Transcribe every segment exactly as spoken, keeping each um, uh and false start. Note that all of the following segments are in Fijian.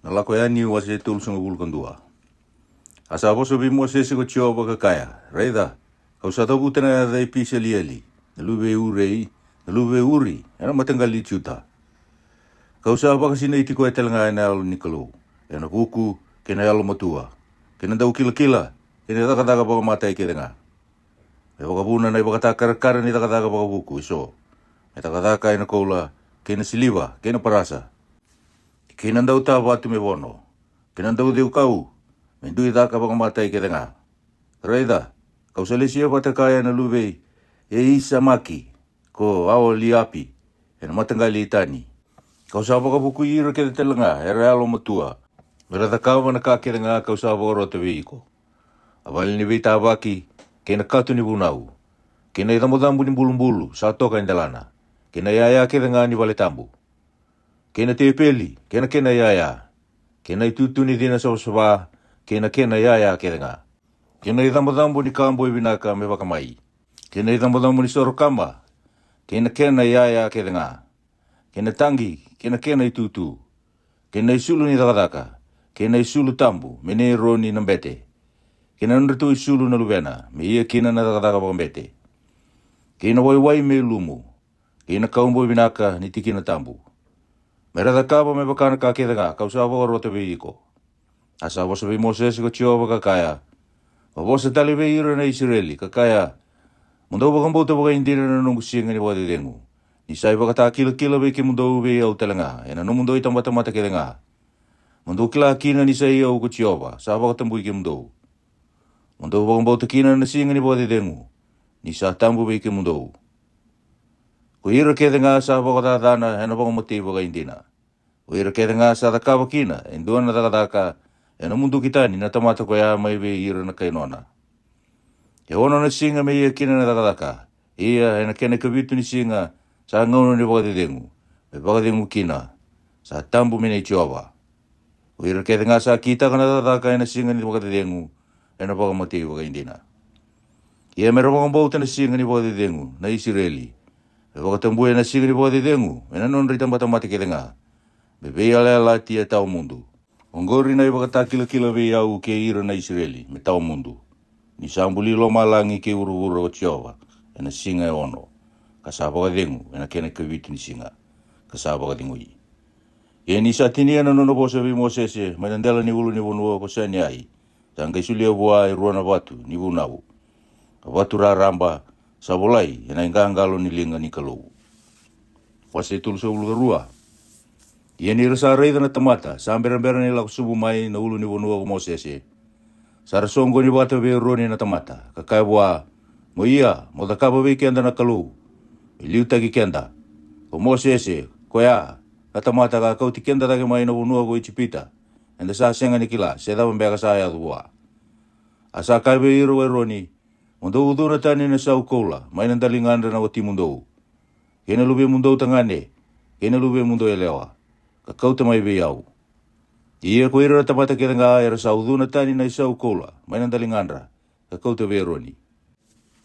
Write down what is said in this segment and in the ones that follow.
Na Lako Yani wase tolusagavulu ka dua. A sa vosa vei Mosese ko Jiova ka kaya, Raica, ka'u sa cavuta na yaca i Pisalieli na luve i Urei, na luve i Uri, e na mataqali i Juta. Ka'u sa vakasinaiti koya tale ga e na yalo ni Kalou, e na vuku, kei na yalo matua, kei na daukilakila, kei na cakacaka vakamatai kece ga. Me vakavuna na i vakatakarakara ni cakacaka vakavuku e so, me cakacaka e na koula, kei na siliva, kei na parasa, kei na dauta vatu me vono, kei na dauceu kau, me dui caka vakamatai kece ga. Raica, ka'u sa lesia vata kaya na luve i Eisamaki, ko Aoliapi, e na mataqali i Tani. Ka'u sa vakavukui ira kece tale ga era yalo matua, me ra cakava na ka kece ga ka'u sa vakarota vei iko. A vale ni veitavaki, kei na kato ni vunau, kei na i cabocabo ni bulubulu sa toka e delana, kei na yaya kece ga ni vale tabu, kei na tepeli, kei na kena yaya, kei na i tutu ni cina savasava, kei na kena yaya kece ga, kei na i cabocabo ni ka boi vinaka me vakamai, kei na i cabocabo ni soro kama, kei na kena yaya kece ga, kei na taqi, kei na kena i tutu, kei na i sulu ni cakacaka, kei na i sulu tabu me nei Eroni na bete, kei na nodratou i sulu na luvena me ia kina na cakacaka vakabete, kei na waiwai me i lumu, kei na kau boi vinaka ni tikina tabu, me ra cakava me vaka na ka kece ga ka'u sa vakarota vei iko. A sa vosa vei Mosese ko Jiova ka kaya, Vavosa tale vei ira na Isireli, ka kaya, Mo dou vakabauta vakaidina na noqu siga ni vakacecegu, ni sa i vakatakilakila vei kemudou vei au tale ga e na nomudou i tabatamata kece ga. Mo dou kila kina ni sa i au ko Jiova sa vakatabui kemudou. Mo dou vakabauta kina na siga ni vakacecegu, ni sa tabu vei kemudou. Ko ira kece ga sa vakacacana e na vakamatei vakaidina, o ira kece ga sa cakava kina e dua na cakacaka, e na muduki tani na tamata ko ya mai vei ira na kai nona. E ono na siga me ia kina na cakacaka, ia e na kena i kavitu ni siga sa gauna ni vakacecegu, me vakacegu kina, sa tabu me nei Jiova. O ira kece ga sa kitaka na cakacaka e na siga ni vakacecegu, e na vakamatei vakaidina. Ia me ra vakabauta na siga ni vakacecegu na Isireli, me vakatabui e na siga ni vakacecegu e na nodra i tabatamata kece ga, me veiyalayalati e tawamudu. Oqori na i vakatakilakila vei au kei ira na Isireli me tawamudu, ni sa buli lomalagi kei vuravura ko Jiova e na siga e ono, ka sa vakacegu e na kena i kavitu ni siga, ka sa vakacegui. Ia ni sa tinia na nona vosa vei Mosese mai na dela ni ulu ni vanua ko Saineai, sa qai solia vua e rua na vatu ni vunau, ka vatu raraba, sa volai e na i qaqalo ni liga ni Kalou. Wase tolusagavulu ka rua. Ia ni ra sa raica na tamata sa berabera ni lako sobu mai na ulu ni vanua ko Mosese, sa ra soqoni vata vei Eroni na tamata, ka kaya vua, Mo ia, mo cakava vei keda na kalou, me liutaki keda. Ko Mosese, koya, na tamata ka kauti keda cake mai na vanua ko Ijipita, eda sa sega ni kila se cava beka sa yaco vua. A sa kaya vei ira ko Eroni, Mo dou ucuna tani na sau koula mai na daligadra na watimudou, kei na luvemudou tagane, kei na luvemudou yalewa, ka kauta mai vei au. Ia ko ira na tamata kece ga era sa ucuna tani na i sau koula mai na daligadra, ka kauta vei Eroni.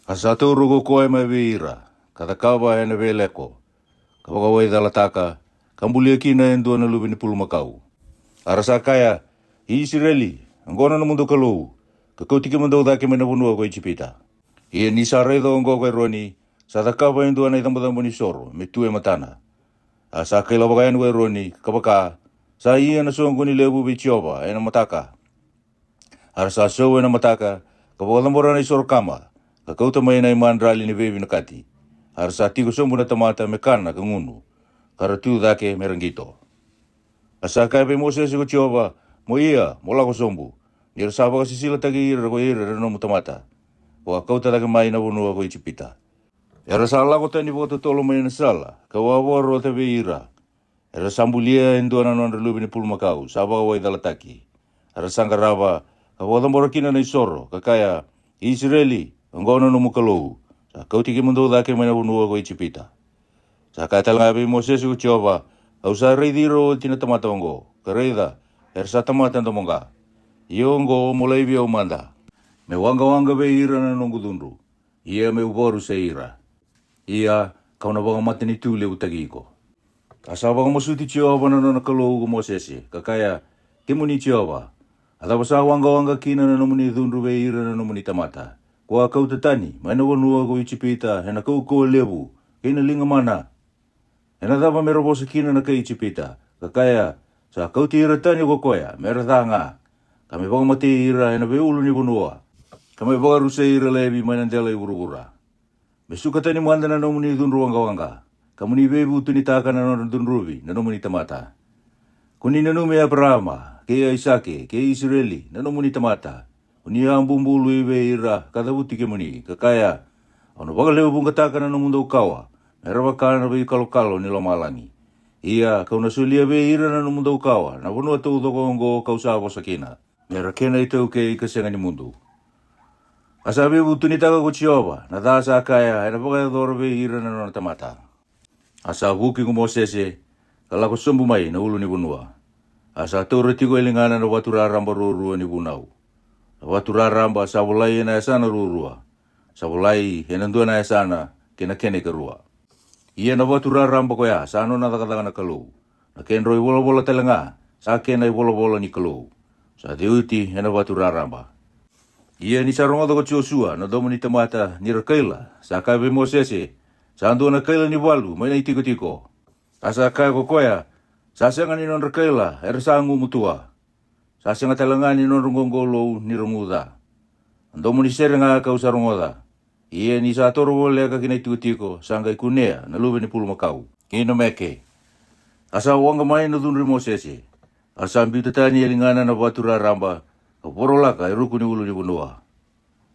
A sa taura ko koya mai vei ira, ka cakava e na veileko, ka vakawaicalataka, ka bulia kina e dua na luve ni pulumakau. A ra sa kaya, Isireli, oqo na nomudou Kalou, ka kauti kemudou cake mai na vanua ko Ijipita. Ia ni sa raica oqo ko Eroni, sa cakava e dua na i cabocabo ni soro me tu e matana. A sa kailavaka yani ko Eroni, ka vaka, Sa ia na soqoni levu vei Jiova e na mataka. A ra sa sau e na mataka, ka vakacabora na i soro kama, ka kauta mai na i madrali ni veivinakati. A ra sa tiko sobu na tamata me kana ka gunu, ka ra tu cake me ra qito. A sa kaya vei Mosese ko Jiova, Mo ia, mo lako sobu, ni ra sa vakasisilataki ira ko ira na nomu tamata, ko a kauta cake mai na vanua ko Ijipita. Era sa lako tani vakatotolo mai na sala, ka'u a vakarota vei ira. Era sa bulia e dua na nodra luve ni pulumakau sa vakawaicalataki. Era sa qarava, ka vakacabora kina na i soro, ka kaya, Isireli, oqo na nomu Kalou, sa kauti kemudou cake mai na vanua ko Ijipita. Sa kaya tale ga vei Mosese ko Jiova, Au sa raici ira oti na tamata oqo, ka raica, era sa tamata domoqa. Ia oqo mo laivi au mada, me waqawaqa vei ira na noqu cudru, ia me'u vakarusai ira. Ia, ka'u na vakamatanitu levutaki iko. A sa vakamasuti Jiova na nona Kalou ko Mosese, ka kaya, Kemuni Jiova, a cava sa waqawaqa kina na nomuni cudru vei ira na nomuni tamata, ko a kauta tani mai na vanua ko Ijipita e na kaukauwa levu kei na liga mana? E na cava me ra vosa kina na kai Ijipita, ka kaya, sa kauti ira tani ko koya me ra ca ga, ka me vakamatei ira e na veiulunivanua, ka me vakarusai ira laivi mai na dela i vuravura? Me suka tani mada na nomuni cudru waqawaqa, ka mo ni veivutunitaka na nodra cudruvi na nomuni tamata. Ko ni nanumi Eparaama, kei Aisake, kei Isireli, na nomuni tamata, ko ni a bubului vei ira ka cavuti kemuni, ka kaya, au na vakalewevuqataka na nomudou kawa me ra vaka na veikalokalo ni lomalagi. Ia ka'u na solia vei ira na nomudou kawa na vanua taucoko oqo ka'u sa vosa kina, me ra kena itaukei ka sega ni mudu. A sa veivutunitaka ko Jiova na ca sa kaya e na vakayacora vei ira na nona tamata. A sa vuki ko Mosese, ka lako sobu mai na ulunivanua. A sa taura tiko e ligana na vatu raraba ruarua ni vunau. Na vatu raraba sa volai e na yasana ruarua. Sa volai e na dua na yasana kei na kena ikarua. Ia na vatu raraba koya sa nona cakacaka na Kalou. Na kedrau i volavola tale ga sa kena i volavola ni Kalou, sa ceuti e na vatu raraba. Ia ni sa rogoca ko Josua na domo ni tamata ni ra kaila, sa kaya vei Mosese, sa dua na kaila ni valu mai na itikotiko. A sa kaya ko koya, sa sega ni nodra kaila era sa gumatua. Sa sega tale ga ni nodra qoqolou ni ra guca. A domo ni sere ga ka'u sa rogoca. Ia ni sa toro voleka ki na itikotiko, sa qai kunea na luve ni pulumakau, kei na meke. A sa waqa mai na cudru i Mosese. A sa biuta tani e ligana na vatu raraba, ka vorolaka e ruku ni ulunivanua.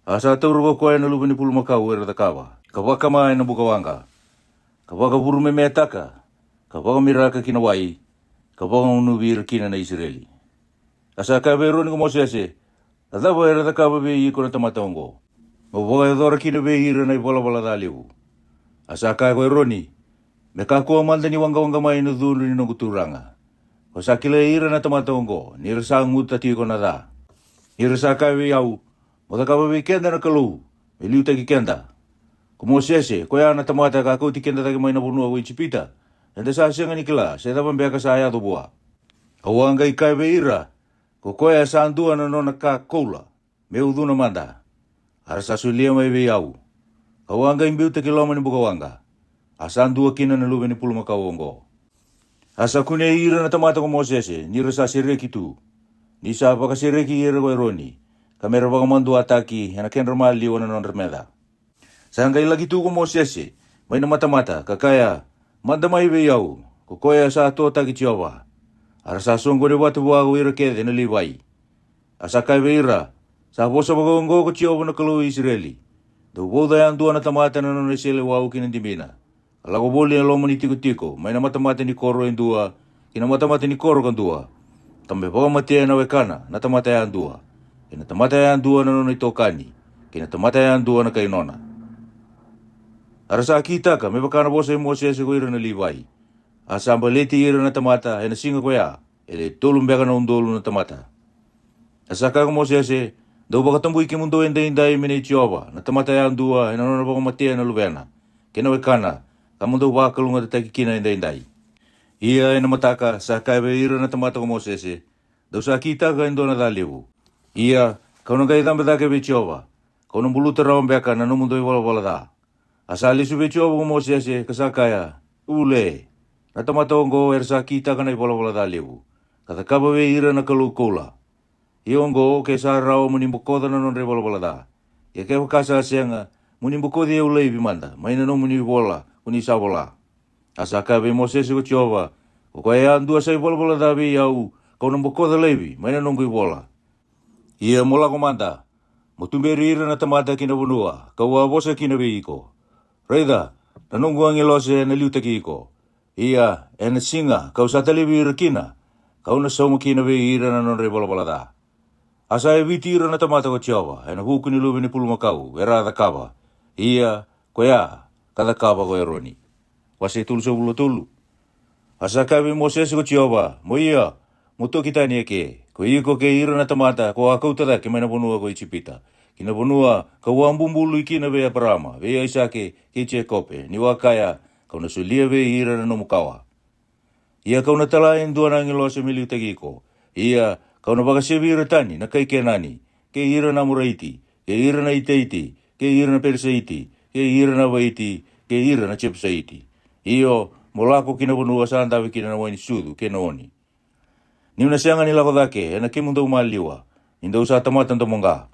A sa taura ko koya na luve ni pulumakau era cakava, ka vakama e na bukawaqa, ka vakavurumemeataka, ka vakamiraka ki na wai, ka vakagunuvi ira kina na Isireli. A sa kaya vei Eroni ko Mosese, a cava era cakava vei iko na tamata oqo, mo vakayacora kina vei ira na i valavala ca levu? A sa kaya ko Eroni, me kakua mada ni waqawaqa mai na cudru ni noqu turaga. Ko sa kilai ira na tamata oqo ni ra sa guta tiko na ca. Ni ra sa kaya vei au, mo cakava vei keda na Kalou me liutaki keda. Ko Mosese, koya na tamata ka kauti keda cake mai na vanua ko Ijipita, eda sa sega ni kila se cava beka sa yaco vua. Au a qai kaya vei ira, ko koya sa dua na nona ka koula, me ucuna mada. A ra sa solia mai vei au. Ka'u a qai biuta ki loma ni bukawaqa. A sa dua kina na luve ni pulumakau oqo. A sa kunei ira na tamata ko Mosese ni ra sa sereki tu, ni sa vakasereki ira ko Eroni, ka me ra vakamaduataki e na kedra maliwa na nodra meca. Sa qai laki tu ko Mosese mai na matamata, ka kaya, mada mai vei au, ko koya sa totaki Jiova. A ra sa soqoni vata vua ko ira kece na Livai. A sa kaya vei ira, sa vosa vakaoqo ko Jiova na Kalou i Isireli, dou vauca yadua na tamata na nona iseleiwau ki na dibina, ka lako voli e loma ni tikotiko mai na matamata ni koro e dua ki na matamata ni koro ka dua, ka me vakamatea na wekana na tamata yadua, kei na tamata yadua na nona itokani, kei na tamata yadua na kai nona. A ra sa kitaka me vaka na vosa i Mosese ko ira na Livai. A sa baleti ira na tamata e na siga koya, e le tolu beka na udolu na tamata. A sa kaya ko Mosese, dou vakatabui kemudou edaidai me nei Jiova na tamata yadua e na nona vakamatea na luvena, kei na wekana, ka mo dou vakalougatataki kina edaidai. Ia e na mataka sa kaya vei ira na tamata ko Mosese, dou sa kitaka e dua na ca levu. Ia ka'u na qai cabe cake vei Jiova, ka'u na buluta rawa beka na nomudou ivalavala ca. A sa lesu vei Jiova ko Mosese, ka sa kaya, ule, na tamata oqo era sa kitaka na ivalavala ca levu, ka cakava vei ira na kalou koula. Ia oqo, ke sa rawa mo ni bokoca na nodra ivalavala ca, ia kevaka sa sega, mo ni bokoci au laivi mada mai na nomuni vola ko ni sa vola. A sa kaya vei Mosese ko Jiova, ko koya yadua sa ivalavala ca vei au, ka'u na bokoca laivi mai na noqu ivola. Ia mo lako mada, mo tuberi ira na tamata ki na vanua ka'u a vosa kina vei iko. Raica, na noqu agilose na liutaki iko. Ia e na siga ka'u sa talevi ira kina, ka'u na sauma kina vei ira na nodra ivalavala ca. A sa yaviti ira na tamata ko Jiova e na vuku ni luve ni pulumakau era a cakava. Ia koya ka cakava ko Eroni. Wase tolusagavulu ka tolu. A sa kaya vei Mosese ko Jiova, mo ia, mo toki tani eke, ko iko kei ira na tamata ko a kauta cake mai na vanua ko Ijipita, ki na vanua ka'u a bubului kina vei Eparama, vei Aisake, kei Jekope, ni'u a kaya, ka'u na solia vei ira na nomu kawa. Ia ka'u na tala e dua na agilose me liutaki iko, Ia ka'u na vakasevi ira tani na kai Kenani, kei ira na Amoraiti, kei ira na Itaiti, kei ira na Perisaiti, kei ira na Vaiti, kei ira na Jepusaiti. Io, mo lako ki na vanua sa dave kina na wai ni sucu kei na oni. Ni'u na sega ni lako cake e na kemudou maliwa, ni dou sa tamata domoqa,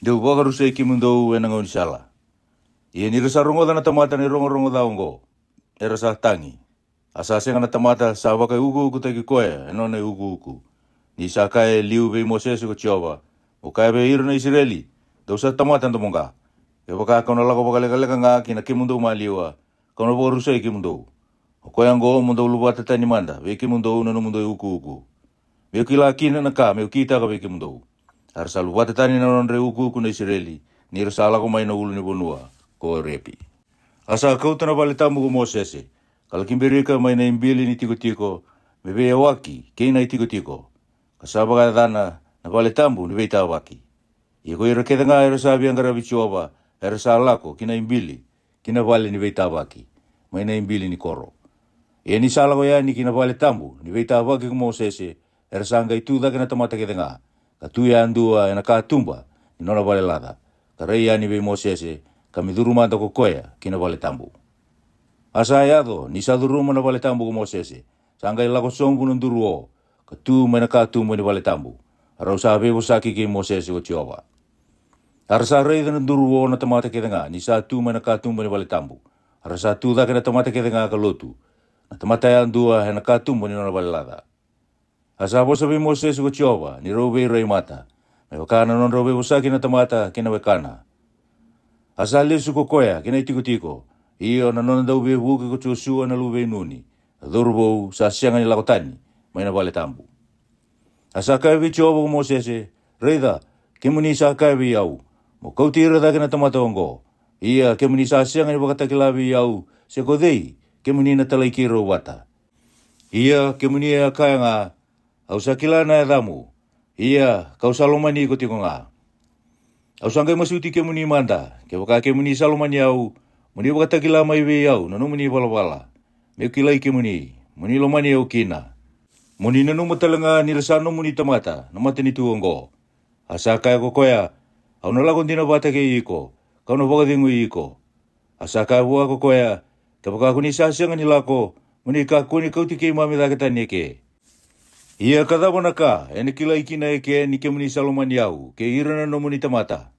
dou vakarusai kemudou e na gaunisala. Ia ni ra sa rogoca na tamata na i rogorogo ca oqo, era sa tagi. A sa sega na tamata sa vakaiukuukutaki koya e nona i ukuuku. Ni sa kaya e liu vei Mosese ko Jiova, mo kaya vei ira na Isireli, dou sa tamata domoqa. Kevaka ka'u na lako vakalekaleka ga ki na kemudou maliwa, ka'u na vakarusai kemudou. O koya oqo mo dou luvata tani mada vei kemudou na nomudou i ukuuku, me'u kila kina na ka me'u kitaka vei kemudou. A ra sa luvata tani na nodra i ukuuku na Isireli, ni ra sa lako mai na ulu ni vanua ko Orepi. A sa kauta na vale tabu ko Mosese, ka laki birika mai na i bili ni tikotiko, me veiyawaki kei na i tikotiko, ka sa vakayacana na vale tabu ni veitavaki. Ia ko ira kece ga era sa via qaravi Jiova, era sa lako ki na i bili, ki na vale ni veitavaki, mai na i bili ni koro. Ia ni sa lako yani ki na vale tabu ni veitavaki ko Mosese, era sa qai tu cake na tamata kece ga, ka tu yadua e na katuba ni nona vale laca, ka rai yani vei Mosese, ka me curu mada ko koya ki na vale tabu. A sa yaco ni sa curuma na vale tabu ko Mosese, sa qai lako sobu na duru o, ka tu mai na katuba ni vale tabu. A rau sa veivosaki kei Mosese ko Jiova. A ra sa raica na duru o na tamata kece ga ni sa tu mai na katuba ni vale tabu. A ra sa tu cake na tamata kece ga ka lotu, na tamata yadua e na katuba ni nona vale laca. A sa vosa vei Mosese ko Jiova ni rau veirai mata, me vaka na nodrau veivosaki na tamata kei na wekana. A sa lesu ko koya ki na i tikotiko, io, na nona dauveivuke ko Josua na luve i Nuni, na cauravou sa sega ni lako tani mai na vale tabu. A sa kaya vei Jiova ko Mosese, raica, kemuni sa kaya vei au, mo kauti ira cake na tamata oqo. Ia kemuni sa sega ni vakatakila vei au se ko cei kemuni na talai keirau vata. Ia kemuni e a kaya ga, au sa kila na yacamu, ia ka'u sa lomani iko tiko ga. Au sa qai masuti kemuni mada, kevaka kemuni sa lomani au, mo ni vakatakila mai vei au na nomuni valavala, me'u kilai kemuni, mo ni lomani au kina, mo ni nanuma tale ga ni ra sa nomuni tamata na matanitu oqo. A sa kaya ko koya, au na lako dina vata kei iko, ka'u na vakacegui iko. A sa kaya vua ko koya, kevaka ko ni sa sega ni lako, mo ni kakua ni kauti keimami cake tani eke. Ia ka cava na ka e na kilai kina eke ni kemuni sa lomani au kei ira na nomuni tamata?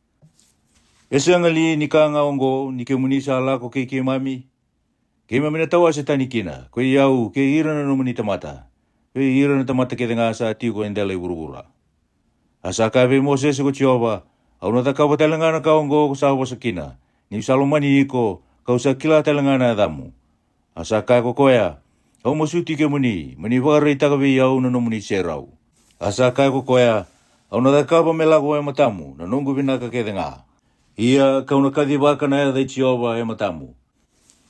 E sega li ni ka ga oqo ni kemuni sa lako kei keimami? Keimami na tawase tani kina ko i au kei ira na nomuni tamata, vei ira na tamata kece ga sa tiko e dela i vuravura. A sa kaya vei Mosese ko Jiova, au na cakava tale ga na ka oqo ko sa vosa kina, ni'u sa lomani iko, ka'u sa kila tale ga na yacamu. A sa kaya ko koya, au masuti kemuni mo ni vakaraitaka vei au na nomuni serau. A sa kaya ko koya, au na cakava me lako e matamu na noqu vinaka kece ga. Ia ka'u na kacivaka na yaca i Jiova e matamu.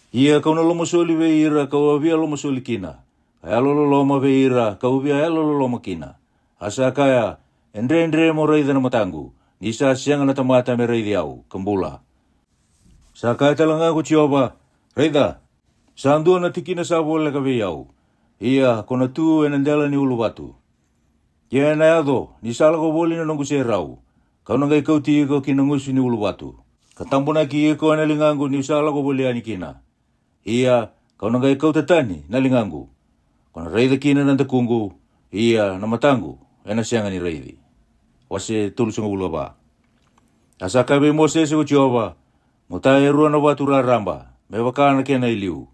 Ia ka'u na lomasoli vei ira ka'u a via lomasoli kina, ka yalololoma vei ira ka'u via yalololoma kina. A sa kaya, e dredre mo raica na mataqu, ni sa sega na tamata me raici au ka bula. Sa kaya tale ga ko Jiova, raica, sa dua na tikina sa voleka vei au, ia ko na tu e na dela ni uluvatu. Ia e na yaco ni sa lako voli na noqu serau, ka'u na qai kauti iko ki na gusu ni uluvatu, ka tabonaki iko e na ligaqu ni'u sa lako voli yani kina. Ia ka'u na qai kauta tani na ligaqu, ko na raica kina na dakuqu, ia na mataqu e na sega ni raici. Wase tolusagavulu ka va. A sa kaya vei Mosese ko Jiova, mo taya e rua na vatu raraba me vaka na kena i liu.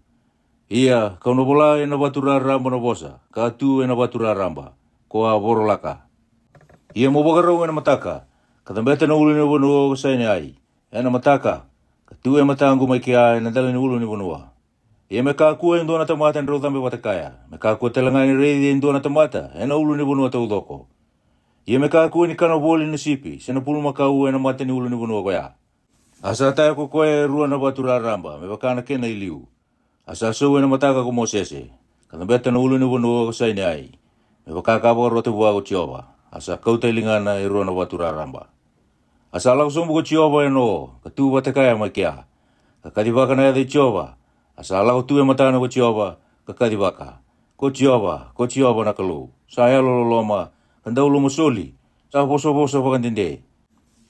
Ia ka'u na vola e na vatu raraba na vosa ka tu e na vatu raraba, ko a vorolaka. Ia mo vakarau e na mataka, ka cabeta na ulu ni vanua ko Saineai e na mataka, ka tu e mataqu mai kea e na dela ni ulu ni vanua. Ia me kakua e dua na tamata drau cabe vata kaya, me kakua tale ga ni raici e dua na tamata e na ulu ni vanua taucoko. Ia me kakua ni kana voli na sipi se na pulumakau e na mata ni ulu ni vanua koya. A sa taya ko koya e rua na vatu raraba me vaka na kena i liu. A sa sou e na mataka ko Mosese, ka cabeta na ulu ni vanua ko Saineai, me vaka ka vakarota vua ko Jiova. A sa kauta e ligana e rua na vatu raraba. A sa lako sobu ko Jiova e na o, ka tu vata kaya mai kea, ka kacivaka na yaca i Jiova. A sa lako tu e matana ko Jiova, ka kacivaka, ko Jiova, ko Jiova na Kalou, sa yalololoma, ka dau lomasoli, sa vosavosa vakadede.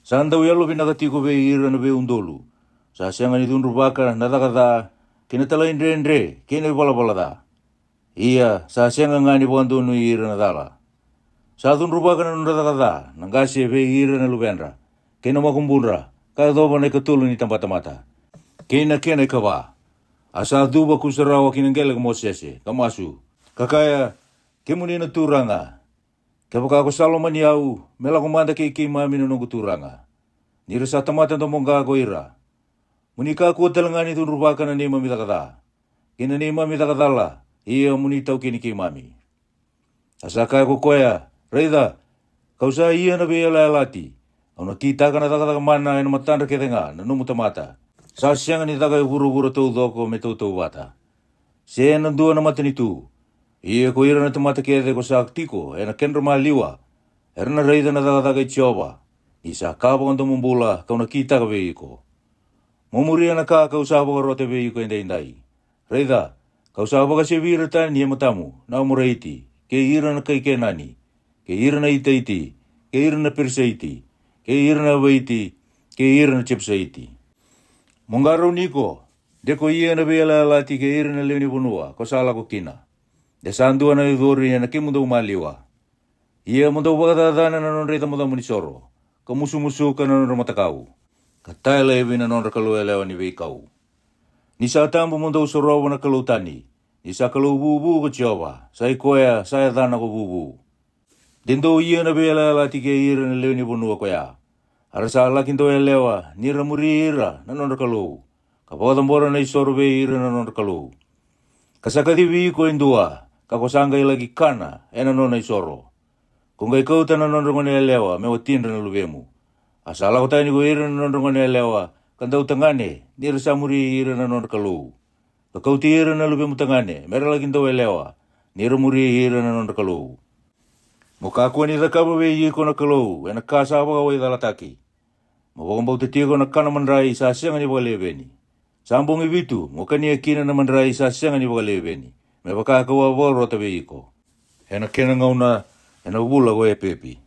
Sa dau yalovinaka tiko vei ira na veiudolu. Sa sega ni cudruvaka na caka ca, kei na talaidredre, kei na ivalavala ca. Ia sa sega ga ni vakadonui ira na cala. Sa cudruvaka na nodra caka ca na qase vei ira na luvedra, kei na makubudra, ka yacova na ikatolu ni tabatamata, kei na kena ikava. A sa cuva kusarawa ki na qele ko Mosese, ka masu, ka kaya, Kemuni na Turaga, kevaka ko sa lomani au, me lako mada kei keimami na noqu turaga, ni ra sa tamata domoqa ko ira. Mo ni kakua tale ga ni cudruvaka na neimami caka ca, kei na neimami caka cala, ia mo ni taukeni keimami. A sa kaya ko koya, Raica, ka'u sa ia na veiyalayalati. Au na kitaka na cakacaka mana e na matadra kece ga na nomu tamata. Sa sega ni caka e vuravura taucoko me tautauvata, se e na dua na matanitu. Ia ko ira na tamata kece ko sa tiko e na kedra maliwa, era na raica na cakacaka i Jiova, ni sa ka vakadomobula ka'u na kitaka vei iko. Mo muria na ka ka'u sa vakarota vei iko edaidai. Raica, ka'u sa vakasevi ira tani e matamu na Amoraiti, kei ira na kai Kenani, kei ira na Itaiti, kei ira na Perisaiti, kei ira na Evaiti, kei ira na Jepusaiti. Mo qarauni iko, de ko ia na veiyalayalati kei ira na lewe ni vanua ko sa lako kina, de sa dua na icori e na kemudou maliwa. Ia mo dou vakacacana na nodra icabocabo ni soro, ka musumusuka na nodra matakau, ka talaivi na nodra kalou yalewa ni veikau. Ni sa tabu mo dou sorova na kalou tani, ni sa Kalou vuvu ko Jiova, sa i koya sa yacana ko vuvu. De dou ia na veiyalayalati kei ira na lewe ni vanua koya. A ra sa laki dou yalewa ni ra muri ira na nodra kalou, ka vakacabora na isoro vei ira na nodra kalou. Ka sa kacivi iko e dua, ka ko sa qai laki kana e na nona isoro. Ko qai kauta na nodra gone yalewa me watidra na luvemu. A sa lako tani ko ira na nodra gone yalewa ka dautagane ni ra sa muri ira na nodra kalou, ka kauti ira na luvemu tagane me ra laki dou yalewa ni ra muri ira na nodra kalou. Mo kakua ni cakava vei iko na Kalou e na ka sa vakawaicalataki. Mo vakabauta tiko na kana madrai sa sega ni vakaleveni. Sa bogi vitu mo kania kina na madrai sa sega ni vakaleveni, me vaka ka'u a vakarota vei iko, e na kena gauna, e na vula ko Epepi,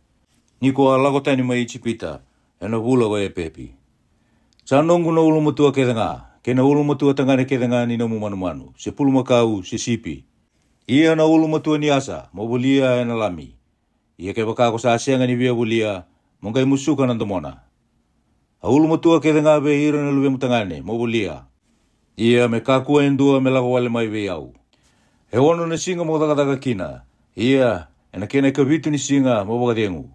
ni ko a lako tani mai Ijipita, e na vula ko Epepi. Sa noqu na ulumatua kece ga, kei na ulumatua tagane kece ga ni nomu manumanu se pulumakau se sipi. Ia na ulumatua ni asa mo volia e na lami. Ia kevaka ko sa sega ni via volia, mo qai musuka na domona. A ulumatua kece ga vei ira na luvemu tagane mo volia. Ia me kakua e dua me lako wale mai vei au. E ono na siga mo cakacaka kina, ia e na kena ikavitu ni siga mo vakacegu.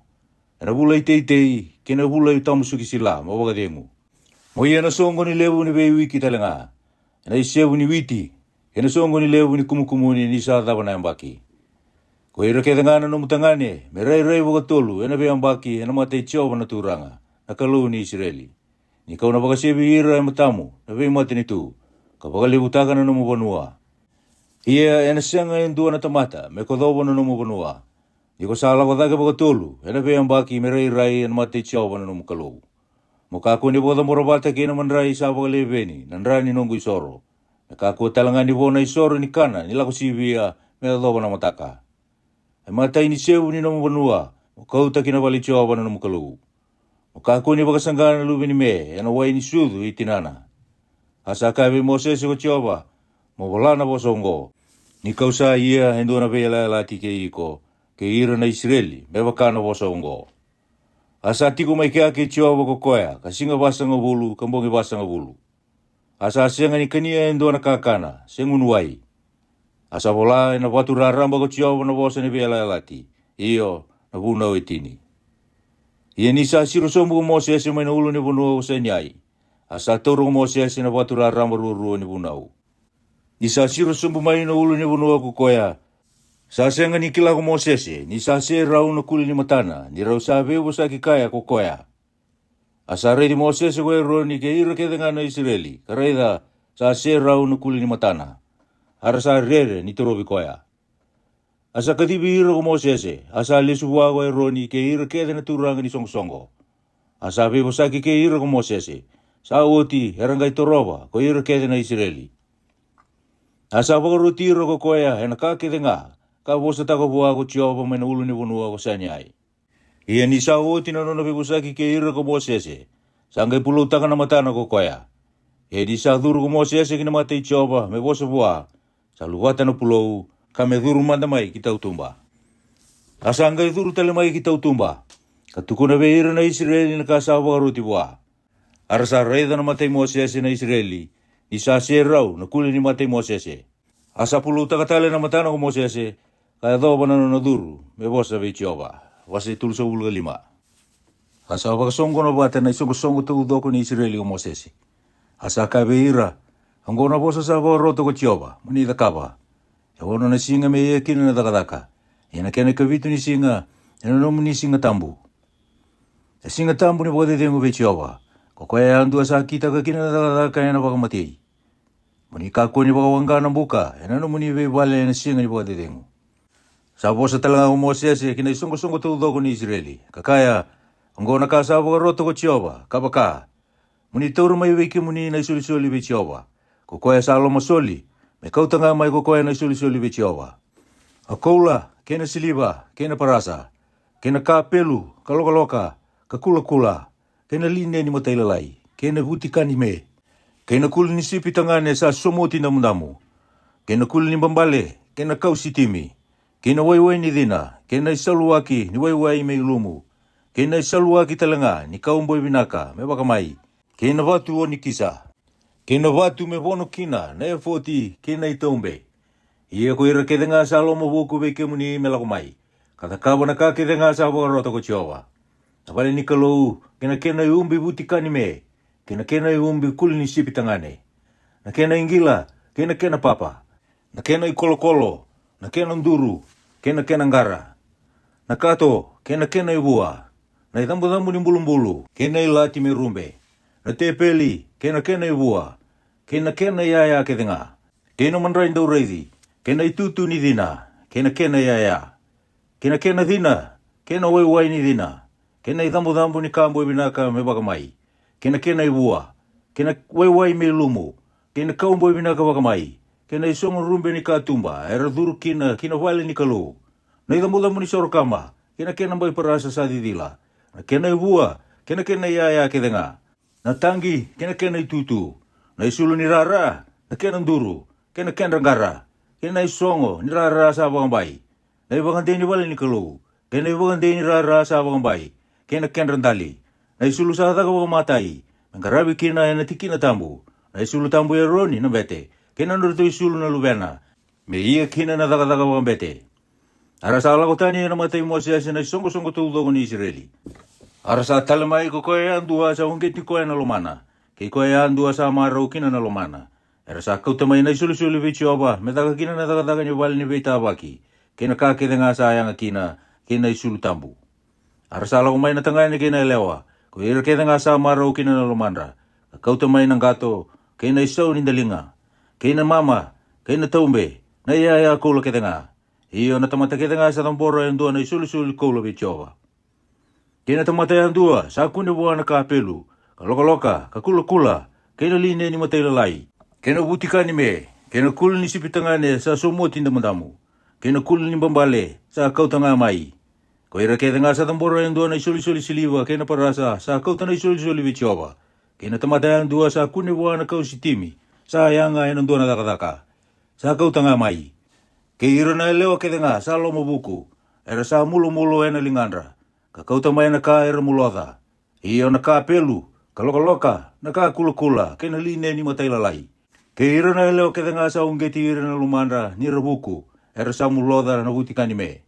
E na vula i teitei kei na vula i tamusuki sila mo vakacegu. Mo ia na soqoni levu ni veiwiki tale ga, e na isevu ni witi, kei na soqoni levu ni kumukumuni ni sa cava na yabaki. Ko ira kece ga na nomu tagane me rairai vakatolu e na veiyabaki e na mata i Jiova na Turaga, na Kalou ni Isireli, ni ka'u na vakasevi ira e matamu na veimatanitu, ka vakalevutaka na nomu vanua. Ia e na sega e dua na tamata me kocova na nomu vanua, ni ko sa lako cake vakatolu e na veiyabaki me rairai e na mata i Jiova na nomu Kalou. Mo kakua ni vakacabora vata kei na madrai sa vakaleveni na dra ni noqu isoro. Me kakua tale ga ni vo na isoro ni kana ni lako sivia me yacova na mataka. E matai ni sevu ni nomu vanua mo kauta ki na vale i Jiova na nomu Kalou. Mo kakua ni vakasaqa na luve ni me e na wai ni sucu i tinana. A sa kaya vei Mosese ko Jiova, Mo vola na vosa oqo, ni ka'u sa ia e dua na veiyalayalati kei iko, kei ira na Isireli, me vaka na vosa oqo. A sa tiko mai kea kei Jiova ko koya ka siga vasagavulu ka bogi vasagavulu. A sa sega ni kania e dua na kakana se gunu wai. A sa vola e na vatu raraba ko Jiova na vosa ni veiyalayalati, io, na vunau e tini. Ia ni sa siro sobu ko Mosese mai na ulu ni vanua ko Sainai, a sa taura ko Mosese na vatu raraba ruarua ni vunau. Ni sa siro sobu mai na ulu ni vanua ko koya, sa sega ni kila ko Mosese ni sa se rau na kuli ni matana ni rau sa veivosaki kaya ko koya. A sa raici Mosese ko Eroni kei ira kece ga na Isireli, ka raica, sa se rau na kuli ni matana. A ra sa rere ni torovi koya. A sa kacivi ira ko Mosese, a sa lesu vua ko Eroni kei ira kece na turaga ni soqosoqo. A sa veivosaki kei ira ko Mosese, sa oti era qai torova ko ira kece na Isireli. A sa vakaroti ira ko koya e na ka kece ga ka vosataka vua ko Jiova mai na ulunivanua ko Saineai. Ia ni sa oti na nona veivosaki kei ira ko Mosese, sa qai puloutaka na matana ko koya. Ia ni sa curu ko Mosese ki na mata i Jiova me vosa vua, sa luvata na pulou, ka me curu mada mai ki tautuba. A sa qai curu tale mai ki tautuba, ka tukuna vei ira na Isireli na ka sa vakaroti vua. A ra sa raica na mata i Mosese na Isireli, ni sa serau na kuli ni mata i Mosese. A sa puloutaka tale na matana ko Mosese, ka yacova na nona curu me vosa vei Jiova. Wase tolusagavulu ka lima. A sa vakasoqona vata na isoqosoqo taucoko ni Isireli ko Mosese. A sa kaya vei ira, oqo na vosa sa vakarota ko Jiova mo ni cakava. E ono na siga me ia kina na cakacaka, ia na kena ikavitu ni siga e na nomuni siga tabu. E siga tabu ni vakacecegu vei Jiova, ko koya yadua sa kitaka kina na cakacaka e na vakamatei. Mo ni kakua ni vakawaqa na buka e na nomuni veivale e na siga ni vakacecegu. Sa vosa tale ga ko Mosese ki na isoqosoqo taucoko ni Isireli, ka kaya, oqo na ka sa vakarota ko Jiova, ka vaka, mo ni taura mai vei kemuni na isolisoli vei Jiova, ko koya sa lomasoli, me kauta ga mai ko koya na isolisoli vei Jiova. A koula, kei na siliva, kei na parasa, kei na kapelu, ka lokaloka, ka kulakula, kei na lineni matailalai, kei na vutikani me, kei na kuli ni sipi tagane sa somoti damudamu, kei na kuli ni babale, kei na kau sitimi, kei na waiwai ni cina, kei na isaluwaki ni waiwai me ilumu, kei na isaluwaki tale ga ni kauboi vinaka me vakamai, kei na vatu o ni kisa, kei na vatu me vono kina na efoti kei na itaube. Ia ko ira kece ga sa lomavuku vei kemuni me lako mai, ka cakava na ka kece ga sa vakarota ko Jiova. Na vale ni Kalou, kei na kena iubi vutikani me, kei na kena iubi kuli ni sipi tagane, na kena iqila, kei na kena papa, na kena ikolokolo, na kena duru, kei na kena qara, na kato, kei na kena ivua, na icabocabo ni bulubulu, kei na ilati me rube, na tepeli, kei na kena ivua, kei na kena iyaya kece ga, kei na madrai dauraici, kei na itutu ni cina, kei na kena iyaya, kei na kena cina, kei na waiwai ni cina, kei na icabocabo ni ka boi vinaka me vakamai, kei na kena ivua, kei na waiwai me ilumu, kei na kauboi vinaka vakamai, kei na isogo rube ni katuba era curu kina ki na vale ni Kalou, na icabocabo ni soro kama, kei na kena bai parasa sa cicila, na kena ivua, kei na kena iyaya kece ga, na taqi, kei na kena itutu, na isulu ni rara, na kena duru, kei na kedra qara, kei na isogo ni rara sa vakabai, na ivakadei ni vale ni Kalou, kei na ivakadei ni rara sa vakabai, kei na kedra dali, na isulu sa caka vakamatai, me qaravi kina e na tikina tabu, na isulu tabu i Eroni na bete, kei na nodratou isulu na luvena, me ia kina na cakacaka vakabete. A ra sa lako tani e na mata i Mosese na isoqosoqo taucoko ni Isireli. A ra sa tale mai ko koya yadua sa uqeti koya na lomana, kei koya yadua sa marau kina na lomana. Era sa kauta mai na isolisoli vei Jiova me caka kina na cakacaka ni vale ni veitavaki, kei na ka kece ga sa yaga kina, kei na isulu tabu. A ra sa lako mai na tagane kei na yalewa, ko ira kece ga sa marau kina na lomadra, ka kauta mai na qato, kei na isau ni daliga, kei na mama, kei na taube, na iyaya koula kece ga. Io, na tamata kece ga sa cabora e dua na isolisoli koula vei Jiova. Kei na tamata yadua sa kune vua na kapelu, ka lokaloka, ka kulakula, kei na lineni matailalai, kei na vutikani me, kei na kuli ni sipi tagane sa somoti damudamu, kei na kuli ni babale sa kauta ga mai. Ko ira kece ga sa cabora e dua na isolisoli siliva kei na parasa sa kauta na isolisoli vei Jiova, kei na tamata yadua sa kune vua na kau sitimi sa yaga e na dua na cakacaka, sa kauta ga mai. Kei ira na yalewa kece ga sa lomavuku, era sa mulomulo e na ligadra, ka kauta mai na ka era muloca. Io, na kapelu, ka lokaloka, na ka kulakula, kei na lineni matailalai. Kei ira na yalewa kece ga sa uqeti ira na lomadra ni ra vuku, era sa muloca na vutikani me.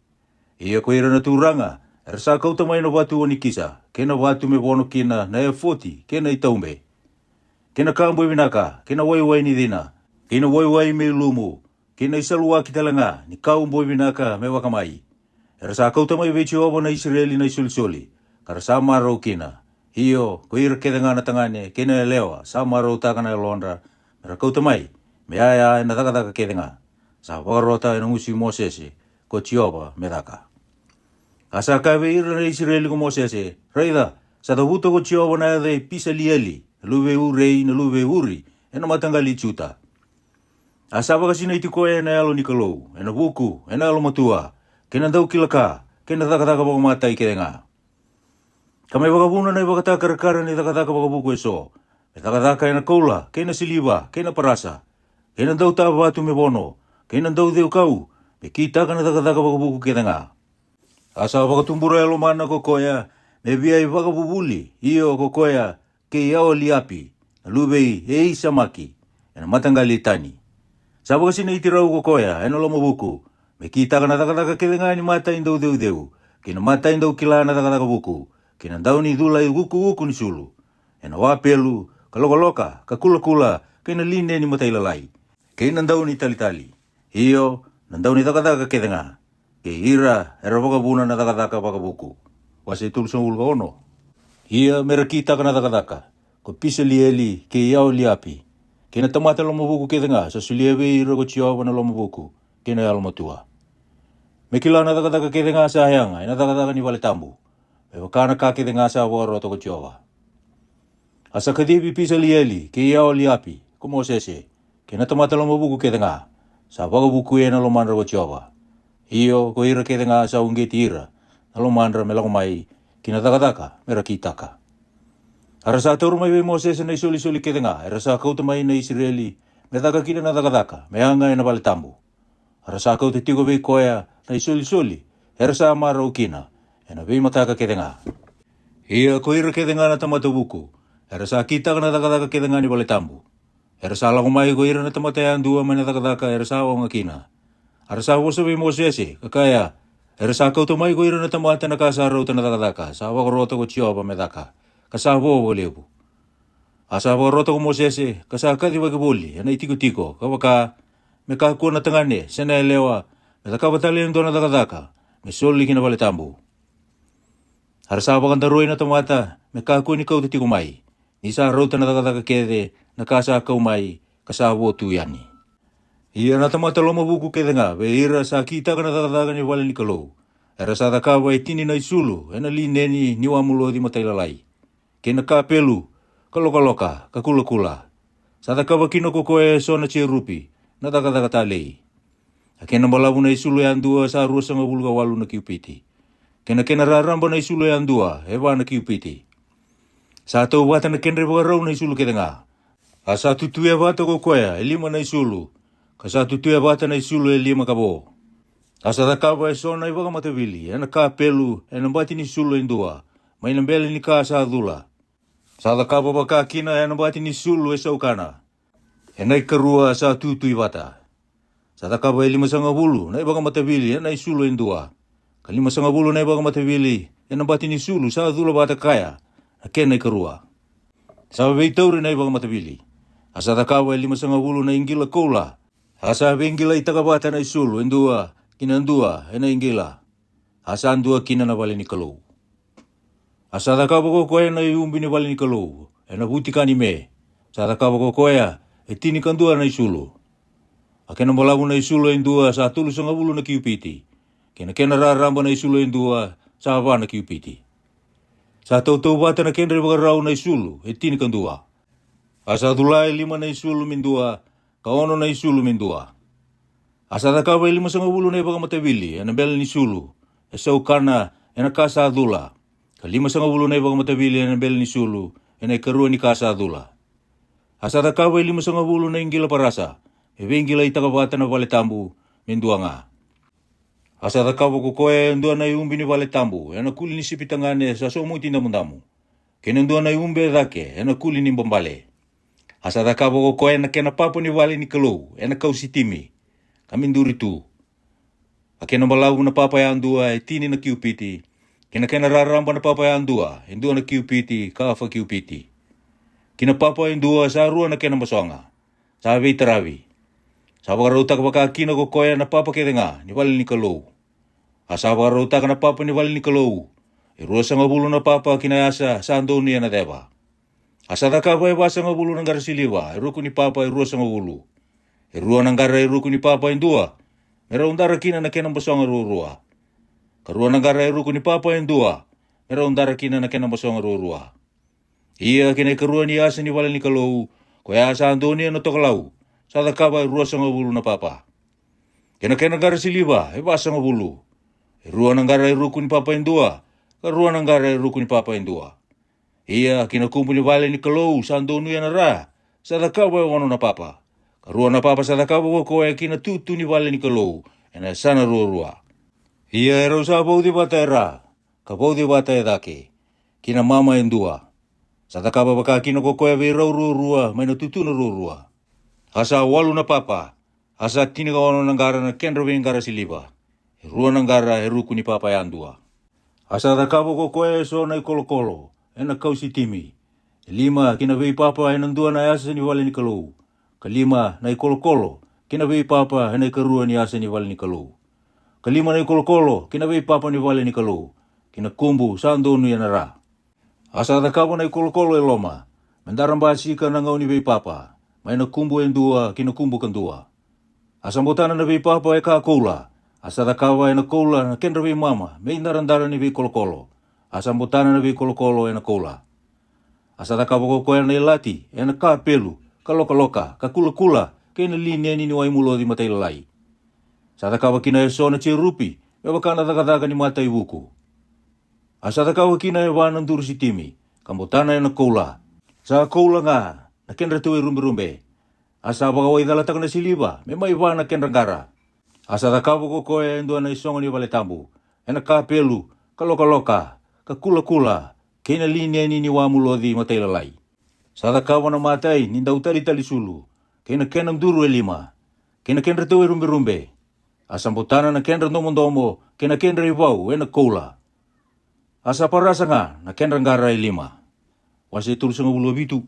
Io, ko ira na turaga, era sa kauta mai na vatu o ni kisa, kei na vatu me vono kina na efoti, kei na itaube, kei na ka boi vinaka, kei na waiwai ni cina, kei na waiwai me ilumu, kei na isaluwaki tale ga ni kau boi vinaka me vakamai. Era sa kauta mai vei Jiova na Isireli na isolisoli, ka ra sa marau kina. Io, ko ira kece ga na tagane kei na yalewa sa marautaka na yalodra me ra kauta mai, me yaya e na cakacaka kece ga sa vakarota e na gusu i Mosese ko Jiova me caka. A sa kaya vei ira na Isireli ko Mosese, raica, sa cavuta ko Jiova na yaca i Pisalieli na luve i Urei na luve i Uri e na mataqali i Juta. A sa vakasinaiti koya e na Yalo ni Kalou, e na vuku, e na yalomatua, kei na daukilaka, kei na cakacaka vakamatai kece ga. Ka me vakavuna na ivakatakarakara ni cakacaka vakavuku eso, me cakacaka e na koula, kei na siliva, kei na parasa, kei na dautavatu me vono, kei na dauceukau, me kitaka na cakacaka vakavuku kece ga. A sa vakatubura e lomana ko koya me via ivakavuvuli, io ko koya kei Aoliapi, na luve i Eisamaki, e na mataqali i Tani. Sa vakasinaiti rau ko koya e na lomavuku, me kitaka na cakacaka kece ga ni matai dauceuceu, kei na matai daukila na cakacaka vuku, kei na dauni cula i ukuuku ni sulu, e na wapelu, ka lokaloka, ka kulakula, kei na lineni matailalai, kei na dauni talitali, io, na dauni cakacaka kece ga, kei ira era vakavuna na cakacaka vakavuku. Wase tolusagavulu ka ono. Ia me ra kitaka na cakacaka, ko Pisalieli kei Aoliapi, kei na tamata lomavuku kece ga sa solia vei ira ko Jiova na lomavuku kei na yalomatua, me kila na cakacaka kece ga sa yaga e na cakacaka ni vale tabu, me vaka na ka kece ga sa vakarota ko Jiova. A sa kacivi Pisalieli kei Aoliapi ko Mosese, kei na tamata lomavuku kece ga, sa vakavukuya na lomadra ko Jiova. Io, ko ira kece ga sa uqeti ira na lomadra me lako mai ki na cakacaka me ra kitaka. A ra sa taura mai vei Mosese na isolisoli kece ga era sa kauta mai na Isireli, me caka kina na cakacaka me yaga e na vale tabu. A ra sa kauta tiko vei koya na isolisoli era sa marau kina e na veimataka kece ga. Ia ko ira kece ga na tamata vuku era sa kitaka na cakacaka kece ga ni vale tabu, era sa lako mai ko ira na tamata yadua mai na cakacaka era sa oga kina. A ra sa vosa vei Mosese, ka kaya, era sa kauta mai ko ira na tamata na ka sa rauta na cakacaka sa vakarota ko Jiova me caka, ka sa vo vakalevu. A sa vakarota ko Mosese, ka sa kacivaki voli e na itikotiko, ka vaka, me kakua na tagane se na yalewa me cakava tale e dua na cakacaka me soli ki na vale tabu. A ra sa vakadaroi na tamata me kakua ni kauta tiko mai, ni sa rauta na cakacaka kece na ka sa kau mai, ka sa vo tu yani. Ia na tamata lomavuku kece ga vei ira sa kitaka na cakacaka ni vale ni Kalou, era sa cakava e tini na isulu e na lineni ni wamuloci matailalai, kei na kapelu, ka lokaloka, ka kulakula. Sa cakava kina ko koya e so na jerupi na cakacaka talei. A kena balavu na isulu yadua sa ruasagavulu ka walu na kiupiti, kei na kena raraba na isulu yadua e va na kiupiti. Sa tauvata na kedra ivakarau na isulu kece ga. A sa tutuya vata ko koya e lima na isulu, ka sa tutuya vata na isulu e lima ka vo. A sa cakava e so na ivakamatavili e na kapelu e na bati ni sulu e dua, mai na bele ni ka sa cula. Sa cakava vaka kina e na bati ni sulu e saukana, e na ikarua sa tutui vata. Sa cakava e limasagavulu na ivakamatavili e na isulu e dua, ka limasagavulu na ivakamatavili e na bati ni sulu sa cula vata kaya na kena ikarua. Sa veitauri na ivakamatavili. A sa cakava e limasagavulu na iqila koula. A sa veiqilaitaka vata na isulu e dua ki na dua e na iqila. A sa dua kina na vale ni Kalou. A sa cakava ko koya na iubi ni vale ni Kalou e na vutika ni me. Sa cakava ko koya e tinikadua na isulu. A kena balavu na isulu e dua sa tolusagavulu na kiupiti, kei na kena raraba na isulu e dua sa va na kiupiti. Sa tautauvata na kedra ivakarau na isulu e tinikadua. A sa cula e lima na isulu me dua, ka ono na isulu me dua. A sa cakava e limasagavulu na ivakamatavili e na bele ni sulu e saukana e na ka sa cula, ka limasagavulu na ivakamatavili e na bele ni sulu e na ikarua ni ka sa cula. A sa cakava e limasagavulu na iqila parasa me veiqilaitaka vata na vale tabu me dua ga. A sa cakava ko koya e dua na iubi ni vale tabu e na kuli ni sipi tagane sa somuti damudamu, kei na dua na iubi e cake e na kuli ni babale. A sa cakava ko koya na kena papa ni vale ni Kalou e na kau sitimi, ka me duri tu. A kena balavu na papa yadua e tini na kiupiti, kei na kena raraba na papa yadua e dua na kiupiti ka afa kiupiti. Ki na papa e dua sa rua na kena basoga, sa veitaravi. Sa vakarautaka vaka kina ko koya na papa kece ga ni vale ni Kalou. A sa vakarautaka na papa ni vale ni Kalou e ruasagavulu na papa ki na yasa sa donuya na ceva. A sa cakava e vasagavulu na qara siliva e ruku ni papa e ruasagavulu. E rua na qara e ruku ni papa e dua, me rau dara kina na kena basoga ruarua. Ka rua na qara e ruku ni papa e dua, me rau dara kina na kena basoga ruarua. Ia ki na ikarua ni yasa ni vale ni Kalou, ko ya sa donuya na tokalau, sa cakava e ruasagavulu na papa. Kei na kena qara siliva e vasagavulu, e rua na qara e ruku ni papa e dua, ka rua na qara e ruku ni papa e dua. Ia ki na kubu ni vale ni Kalou sa donuya na ra, sa cakava e ono na papa, ka rua na papa sa cakava ko koya ki na tutu ni vale ni Kalou e na yasana ruarua. Ia e rau sa vauci vata e ra, ka vauci vata e cake, ki na mama e dua. Sa cakava vaka kina ko koya vei rau ruarua mai na tutuna ruarua. A sa walu na papa, a sa tinikaono na qara na kedra veiqara siliva, e rua na qara e ruku ni papa yadua. A sa cakava ko koya e so na ikolokolo e na kau sitimi, e lima ki na veipapa e na dua na yasa ni vale ni Kalou, ka lima na ikolokolo ki na veipapa e na ikarua ni yasa ni vale ni Kalou, ka lima na ikolokolo ki na veipapa ni vale ni Kalou, ki na kubu sa donuya na ra. A sa cakava na ikolokolo e loma, me dara basika na gau ni veipapa, mai na kubu e dua ki na kubu ka dua. A sa botana na veipapa e ka koula, a sa cakava e na koula na kedra veimama me idaradara ni veikolokolo, a sa botana na veikolokolo e na koula. A sa cakava ko koya na ilati e na kapelu, ka lokaloka, ka kulakula, kei na lineni ni wai muloci matailalai. Sa cakava kina e so na jerupi me vaka na cakacaka ni mataivuku. A sa cakava kina e va na duru sitimi, ka botana e na koula. Sa koula ga na kedra taueiruberube. A sa vakawaicalataka na siliva me mai va na kedra qara. A sa cakava ko koya e dua na isogo ni vale tabu, e na kapelu, ka lokaloka, ka kulakula, kei na lineni ni wa muloci matailalai. Sa cakava na matai ni dautalitali sulu, kei na kena duru e lima, kei na kedra taueiruberube. A sa botana na kedra domodomo kei na kedra ivau e na koula. A sa parasa ga na kedra qara e lima. Wase tolusagavulu ka vitu.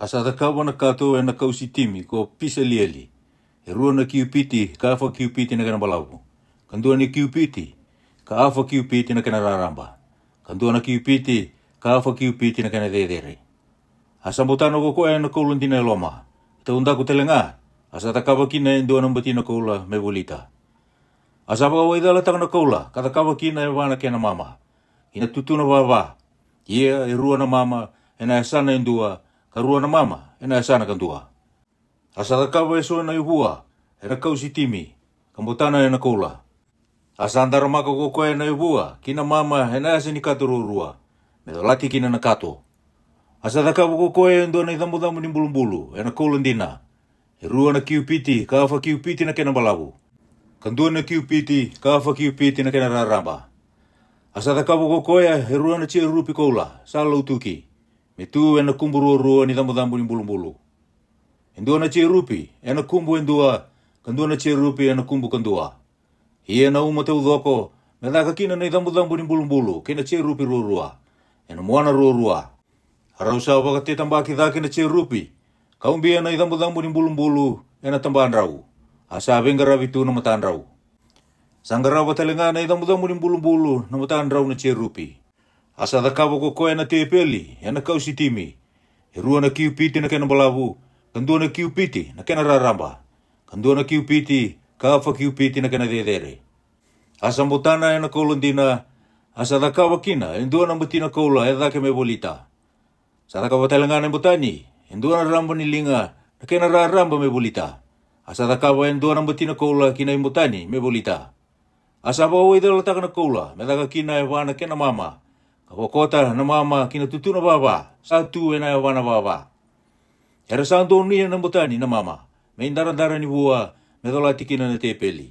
A sa cakava na kato e na kau sitimi ko Pisalieli, e rua na kiupiti ka afa kiupiti na kena balavu, ka dua na kiupiti ka afa kiupiti na kena raraba, ka dua na kiupiti ka afa kiupiti na kena cecere. A sa botana ko koya e na koula dina e loma, taudaku tale ga. A sa cakava kina e dua na batina koula me volita. A sa vakawaicalataka na koula, ka cakava kina e va na kena mama, ki na tutuna vava. Ia e rua na mama e na yasana e dua, ka rua na mama e na yasana ka dua. A sa cakava e so na ivua e na kau sitimi, ka botana e na koula. A sa daramaka ko koya na ivua ki na mama e na yasa ni kato ruarua, me colati kina na kato. A sa cakava ko koya e dua na icabucabu ni bulubulu e na koula dina, e rua na kiupiti ka afa kiupiti na kena balavu, ka dua na kiupiti ka afa kiupiti na kena raraba. A sa cakava ko koya e rua na jerupi koula sa lautuki, me tu e na kubu ruarua ni cabucabu ni bulubulu, e dua na jerupi e na kubu e dua, ka dua na jerupi e na kubu ka dua. Ia na uma taucoko me caka kina na icabucabu ni bulubulu kei na jerupi ruarua, e na muana ruarua. A rau sa vakatetabaki cake na jerupi, ka ubia na icabucabu ni bulubulu e na tabadrau, a sa veiqaravi tu na matadrau. Sa qarava tale ga na icabucabu ni bulubulu na matadrau na jerupi. A sa cakava ko koya na tepeli e na kau sitimi, e rua na kiupiti na kena balavu, ka dua na kiupiti na kena raraba, ka dua na kiupiti ka afa kiupiti na kena cecere. A sa botana e na koula dina. A sa cakava kina e dua na batina koula e cake me volita. Sa cakava tale ga na ibotani e dua na raba ni liga na kena raraba me volita. A sa cakava e dua na batina koula ki na ibotani me volita. A sa vakawaicalataka na koula me caka kina e va na kena mama, ka vakota na mama ki na tutuna vava sa tu e na yavana vava. Era sa donuya na ibotani na mama me idaradara ni vua, me colati kina na tepeli.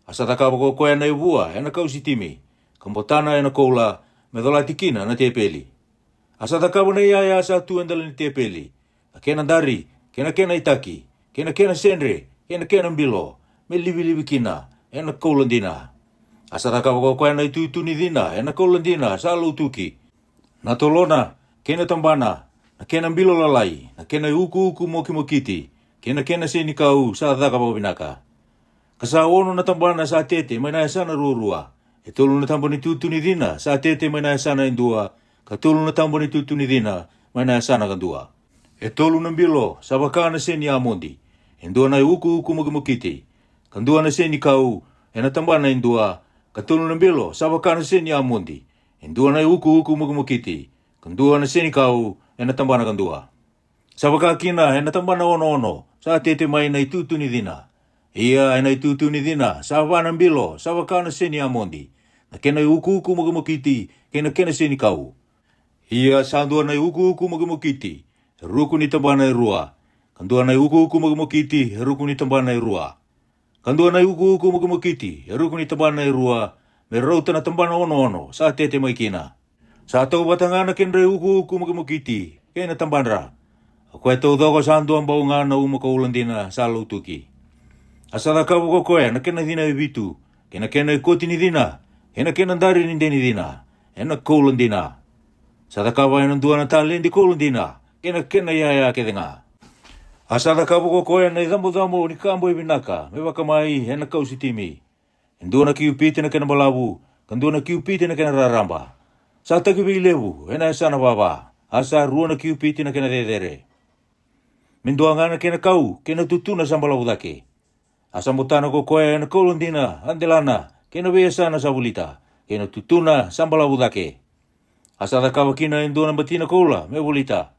A sa cakava ko koya na ivua e na kau sitimi, ka botana e na koula, me colati kina na tepeli. A sa cakava na iyaya sa tu e dela ni tepeli, na kena dari, kei na kena itaki, kei na kena sedre, kei na kena bilo, me livilivi kina e na koula dina. A sa cakava ko koya na itutu ni cina e na koula dina sa lautuki, na tolona, kei na tabana, na kena bilo lalai, na kena iukuuku mokimokiti, kei na kena senikau sa caka vakavinaka. Ka sa ono na tabana sa tete mai na yasana ruarua, e tolu na taba ni tutu ni cina sa tete mai na yasana e dua, ka tolu na taba ni tutu ni cina mai na yasana ka dua. E tolu na bilo sa vaka na seni amodi, e dua na iukuuku mokimokiti, ka dua na senikau e na tabana e dua, ka tolu na bilo sa vaka na seni amodi, e dua na iukuuku mokimokiti, ka dua na senikau e na tabana ka dua. Sa vaka kina e na tabana onoono sa tete mai na itutu ni cina. Ia e na itutu ni cina sa va na bilo sa vaka na se ni amodi, na kena iukuuku mokimokiti kei na kena se ni kau. Ia sa dua na iukuuku mokimokiti e ruku ni tabana e rua, ka dua na iukuuku mokimokiti e ruku ni tabana e rua, ka dua na iukuuku mokimokiti e ruku ni tabana e rua, me rauta na tabana onoono sa tete mai kina. Sa tauvata ga na kedra iukuuku mokimokiti kei na tabadra. O koya taucoko sa dua bau ga na uma koula dina sa lautuki. A sa cakava ko koya na kena cina e vitu, kei na kena ikoti ni cina, kei na kena dari ni de ni cina, e na koula dina. Sa cakava e na dua na taledi koula dina kei na kena iyaya kece ga. A sa cakava ko koya na icabocabo ni ka boi vinaka me vakamai e na kau sitimi. E dua na kiupiti na kena balavu, ka dua na kiupiti na kena raraba. Sa takiveilevu e na yasana vava, a sa rua na kiupiti na kena cecere. Me dua ga na kena kau kei na tutuna sa balavu cake. A sa botana ko koya e na koula dina a delana kei na veiyasana sa volita, kei na tutuna sa balavu cake. A sa cakava kina e dua na batina koula me volita.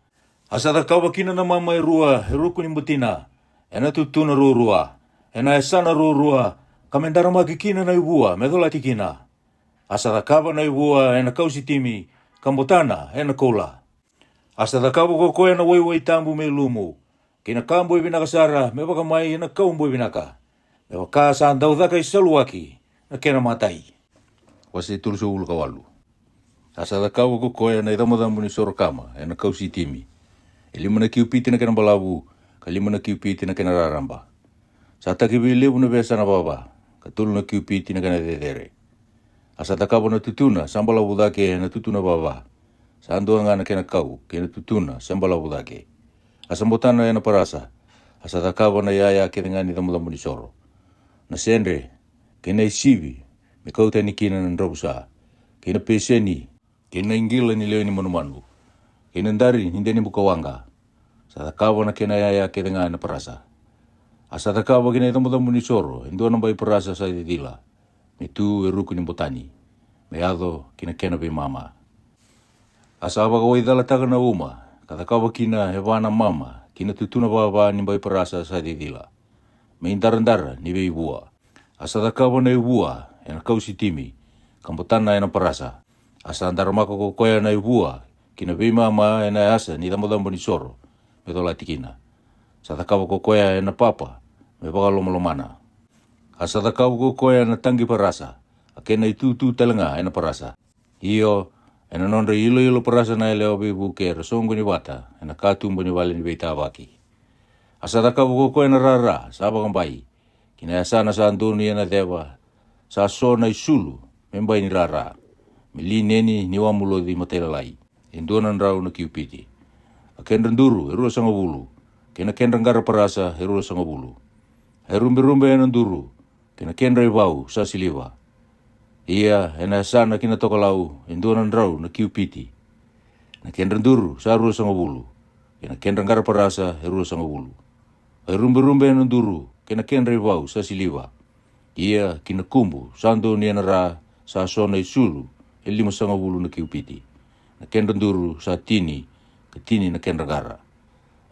A sa cakava kina na mama e rua e ruku ni batina, e na tutuna ruarua, e na yasana ruarua, ka me daramaki kina na ivua me colati kina. A sa cakava na ivua e na kau sitimi, ka botana e na koula. A sa cakava ko koya na waiwai tabu me ilumu, kei na ka boi vinaka sara me vakamai e na kau boi vinaka, me vaka sa dau caka i Saluaki na kena matai. Wase tolusagavulu ka walu. A sa cakava ko koya na icabocabo ni soro kama e na kau sitimi, e lima na kiupiti na kena balavu, ka lima na kiupiti na kena raraba. Sa takiveilevu na veiyasana vava, ka tolu na kiupiti na kena cecere. A sa cakava na tutuna sa balavu cake e na tutuna vava, sa dua ga na kena kau kei na tutuna sa balavu cake. A sa botana e na parasa. A sa cakava na iyaya kece ga ni cabocabo ni soro, na sedre, kei na isivi me kau tani kina na dravusa, kei na peseni, kei na iqila ni lewe ni manumanu, kei na dari ni de ni bukawaqa. Sa cakava na kena iyaya kece ga e na parasa. A sa cakava ki na icabocabo ni soro e dua na bai parasa sa cicila, me tu e ruku ni botani, me yaco ki na kena veimama. A sa vakawaicalataka na uma, ka cakava kina e va na mama ki na tutuna vava ni bai parasa sa cicila, me idaradara ni veivua. A sa cakava na ivua e na kau sitimi, ka botana e na parasa. A sa daramaka ko koya na ivua ki na veimama e na yasa ni cabocabo ni soro me colati kina. Sa cakava ko koya e na papa me vakalomalomana. A sa cakava ko koya na taqi parasa, a kena itutu tale ga e na parasa. Io, e na nodra iloilo parasa na yalewa veivuke era soqoni vata e na katuba ni vale ni veitavaki. A sa cakava ko koya na rara sa vakabai, ki na yasana sa donu e na ceva, sa so na isulu me bai ni rara, me lineni ni wamuloci matailalai, e dua na drau na kiupiti. A kedra duru e ruasagavulu, kei na kedra qara parasa e ruasagavulu. A iruberube e na duru, kei na kedra ivau sa siliva. Ia e na yasana ki na tokalau e dua na drau na kiupiti. Na kedra duru sa ruasagavulu, kei na kedra qara parasa e ruasagavulu. A iruberube e na duru, kei na kedra ivau sa siliva. Ia ki na kubu sa donu e na ra sa so na isulu e limasagavulu na kiupiti. Na kedra duru sa tini, ka tini na kedra qara.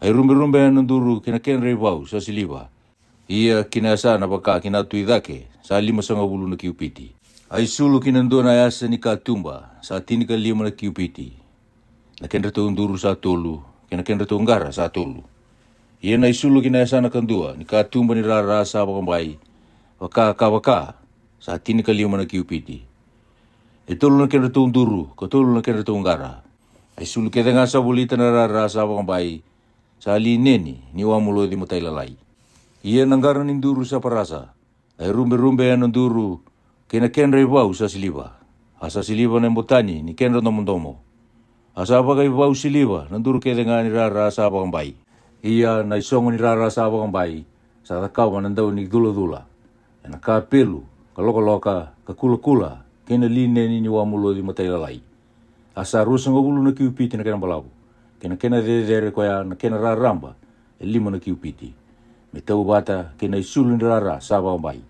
A iruberube e na duru kei na kedra ivau sa siliva. Ia ki na yasana vaka ki na tu i cake sa limasagavulu na kiupiti. A isulu ki na dua na yasa ni katuba sa tinikalima na kiupiti. Na kedratou duru sa tolu, kei na kedratou qara sa tolu. Ia na isulu ki na yasana kadua ni katuba ni rara sa vakabai, vaka ka vaka, sa tinikalima na kiupiti. E tolu na kedratou duru, ka tolu na kedratou qara. A isulu kece ga sa volita na rara sa vakabai, sa lineni ni wamuloci matailalai. Ia na qara ni duru sa parasa, a iruberube e na duru, kei na kedra ivau sa siliva. A sa siliva na ibotani ni kedra domodomo. A sa vakaivau siliva na duru kece ga ni rara sa vakabai. Ia na isogo ni rara sa vakabai, sa cakava na dau ni culacula, e na kapelu, ka lokaloka, ka kulakula, kei na lineni ni wamuloci matailalai. A sa ruasagavulu na kiupiti na kena balavu, kei na kena cecere koya na kena raraba e lima na kiupiti, me tauvata kei na isulu ni rara sa vakabai.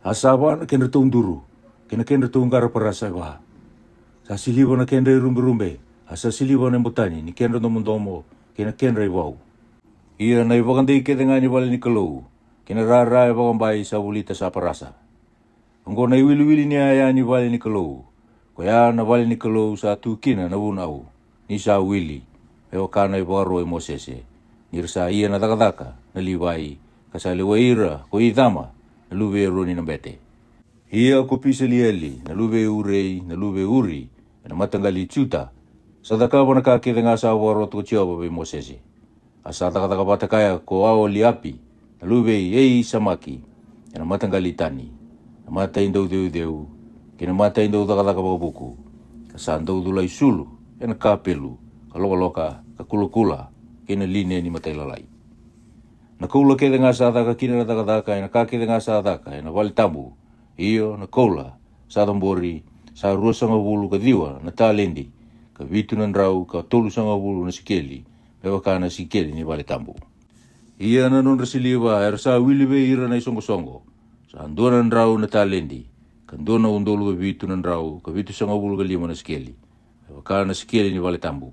A sa va na kedratou duru, kei na kedratou qara parasa e va. Sa siliva na kedra iruberube, a sa siliva na ibotani ni kedra domodomo, kei na kedra i vau. Ia na i vakadei kece ga ni vale ni Kalou, kei na rara e vakabai sa volita sa parasa. Oqo na i wiliwili ni yaya ni vale ni Kalou, ko ya na vale ni Kalou sa tu kina na vunau, ni sa wili, me vaka na i vakaro i Mosese, ni ra sa ia na cakacaka na Livai, ka sa lewai ira ko Icama na luve i Eroni na bete. Ia ko Pisalieli na luve i Urei na luve i Uri, e na mataqali i Juta, sa cakava na ka kece ga sa vakarota ko Jiova vei Mosese. A sa cakacaka vata kaya ko Aoliapi na luve i Eisamaki, e na mataqali i Tani, na mata i dau ceuceu, kei na mata i dau cakacaka vakavuku, ka sa dau culai sulu e na kapelu, ka lokaloka, ka kulakula, kei na lineni matailalai. Na koula kece ga sa caka kina na cakacaka e na ka kece ga sa caka e na vale tabu, io na koula sa cabori, sa ruasagavulu ka ciwa na taledi, ka vitu na drau ka tolusagavulu na sikeli, me vaka na sikeli ni vale tabu. Ia na nodra siliva era sa wili vei ira na i soqosoqo, sa dua na drau na taledi, ka dua na udolu ka vitu na drau ka vitusagavulu ka lima na sikeli, me vaka na sikeli ni vale tabu.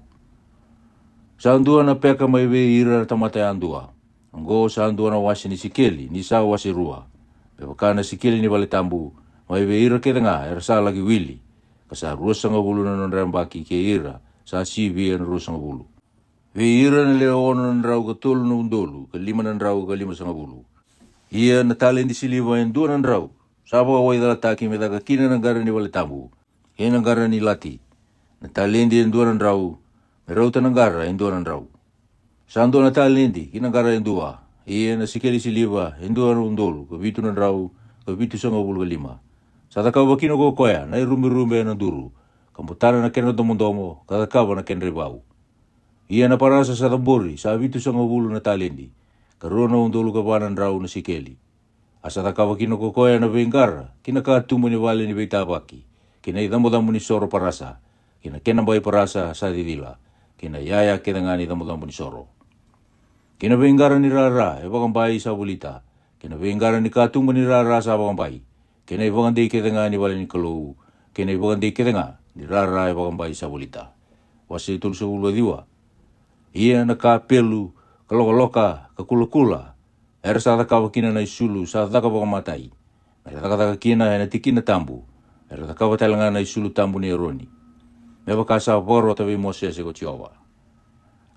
Sa dua na peka mai vei ira na tamata yadua, oqo sa dua na wase ni sikeli ni sa wase rua, me vaka na sikeli ni vale tabu, mai vei ira kece ga era sa laki wili, ka sa ruasagavulu na nodra yabaki kei ira sa sivia na ruasagavulu. Vei ira na lewe ono na drau ka tolu na udolu ka lima na drau ka limasagavulu. Ia na taledi siliva e dua na drau sa vakawaicalataki me caka kina na qara ni vale tabu, kei na qara ni lati, na taledi e dua na drau, me rauta na qara e dua na drau. Sa dua na taledi ki na qara e dua, ia na sikeli siliva e dua na udolu ka vitu na drau ka vitusagavulu ka lima. Sa cakava kina ko koya na i ruberube e na duru, ka botana na kedra domodomo, ka cakava na kedra i vau. Ia na parasa sa cabori sa vitusagavulu na taledi, ka rua na udolu ka va na drau na sikeli. A sa cakava kina ko koya na veiqara ki na katuba ni vale ni veitavaki, kei na i cabocabo ni soro parasa, kei na kena bai parasa sa cicila, kei na yaya kece ga ni cabocabo ni soro, kei na veiqara ni rara e vakabai sa volita, kei na veiqara ni katuba ni rara sa vakabai, kei na i vakadei kece ga ni vale ni Kalou, kei na i vakadei kece ga ni rara e vakabai sa volita. Wase tolusagavulu ka ciwa. Ia na kapelu, ka lokaloka, ka kulakula, era sa cakava kina na i sulu sa caka vakamatai, me ra cakacaka kina e na tikina tabu, me ra cakava tale ga na i sulu tabu ni Eroni, me vaka sa vakarota vei Mosese ko Jiova.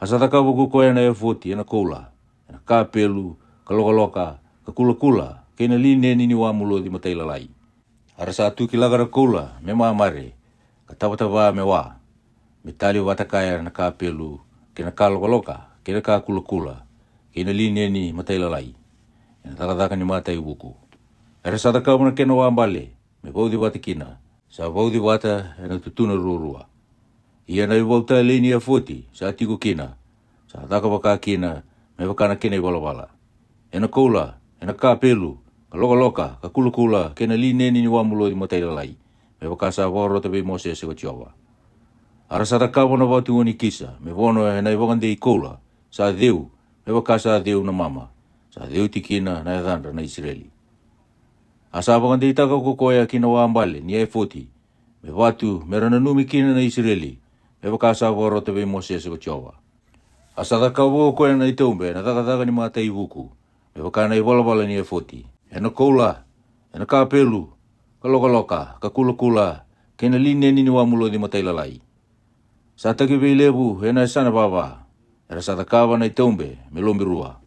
A sa cakava ko koya na efoti e na koula, e na kapelu, ka lokaloka, ka kulakula, kei na lineni ni wa muloci matailalai. A ra sa tukilaka na koula me mamare, ka tavatava me wa, me tali vata kaya na kapelu, kei na ka lokaloka, kei na ka kulakula, kei na lineni matailalai, e na cakacaka ni mataivuku. Era sa cakava na kena wa bale me vauci vata kina, sa vauci vata e na tutuna ruarua. Ia na i vau talei ni efoti sa tiko kina, sa caka vaka kina me vaka na kena i valavala, e na koula, e na kapelu, ka lokaloka, ka kulakula, kei na lineni ni wa muloci matailalai, me vaka sa vakarota vei Mosese ko Jiova. A ra sa cakava na vatu onikisa me vono e na i vakadei koula sa ceu, me vaka sa ceu na mama, sa ceuti kina na yacadra na Isireli. A sa vakadeitaka ko koya ki na wa bale ni efoti me vatu, me ra nanumi kina na Isireli, me vaka sa vakarota vei Mosese ko Jiova. A sa cakava ko koya na i taube na cakacaka ni mataivuku, me vaka na i valavala ni efoti, e na koula, e na kapelu, ka lokaloka, ka kulakula, kei na lineni ni wa muloci matailalai. Sa takiveilevu e na yasana vava, era sa cakava na i taube me lobi rua.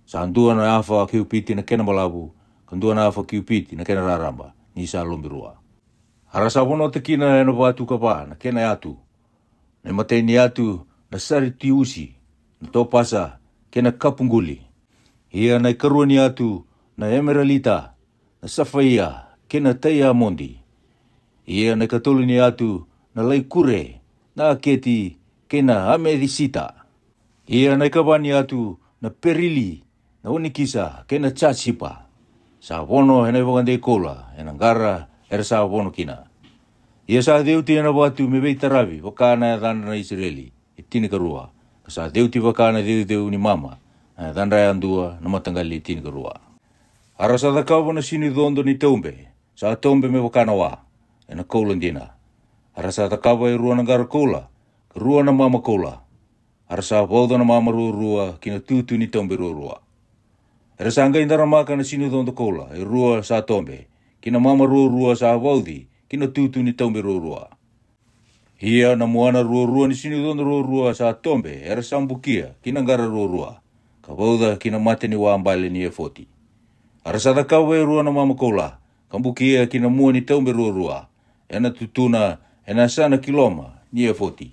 Sa dua na afa kiupiti na kena balavu, ka dua na afa kiupiti na kena raraba, ni sa lobi rua. A ra sa vonota kina e na vatu ka va na kena yatu, na i matai ni yatu na saritiusi, na topasa, kei na kapuquli. Ia na i karua ni yatu na emeralita, na safaia, kei na taiamodi. Ia na i katolu ni yatu na laikure, na aketi, kei na ametisita. Ia na i kava ni yatu na perili, na onikisa, kei na jasipa. Sa vono e na i vakadei koula e na qara era sa vono kina. Ia sa ceuti e na vatu me veitaravi vaka na yacadra na Isireli e tinikarua, ka sa ceuti vaka na ceuceu ni mama na yacadra yadua na mataqali e tinikarua. A ra sa cakava na sini codo ni taube sa taube me vaka na wa, e na koula dina. A ra sa cakava e rua na qara koula, ka rua na mama koula. A ra sa vauca na mama ruarua ki na tutu ni taube ruarua. Era sa qai daramaka na sinu codo koula e rua sa tobe ki na mama ruarua sa vauci ki na tutu ni taube ruarua. Ia na muana ruarua ni sinu codo ruarua sa tobe era sa bukia ki na qara ruarua, ka vauca ki na mata ni wa bale ni efoti. A ra sa cakava e rua na mama koula, ka bukia ki na mua ni taube ruarua, e na tutuna e na yasana ki loma ni efoti.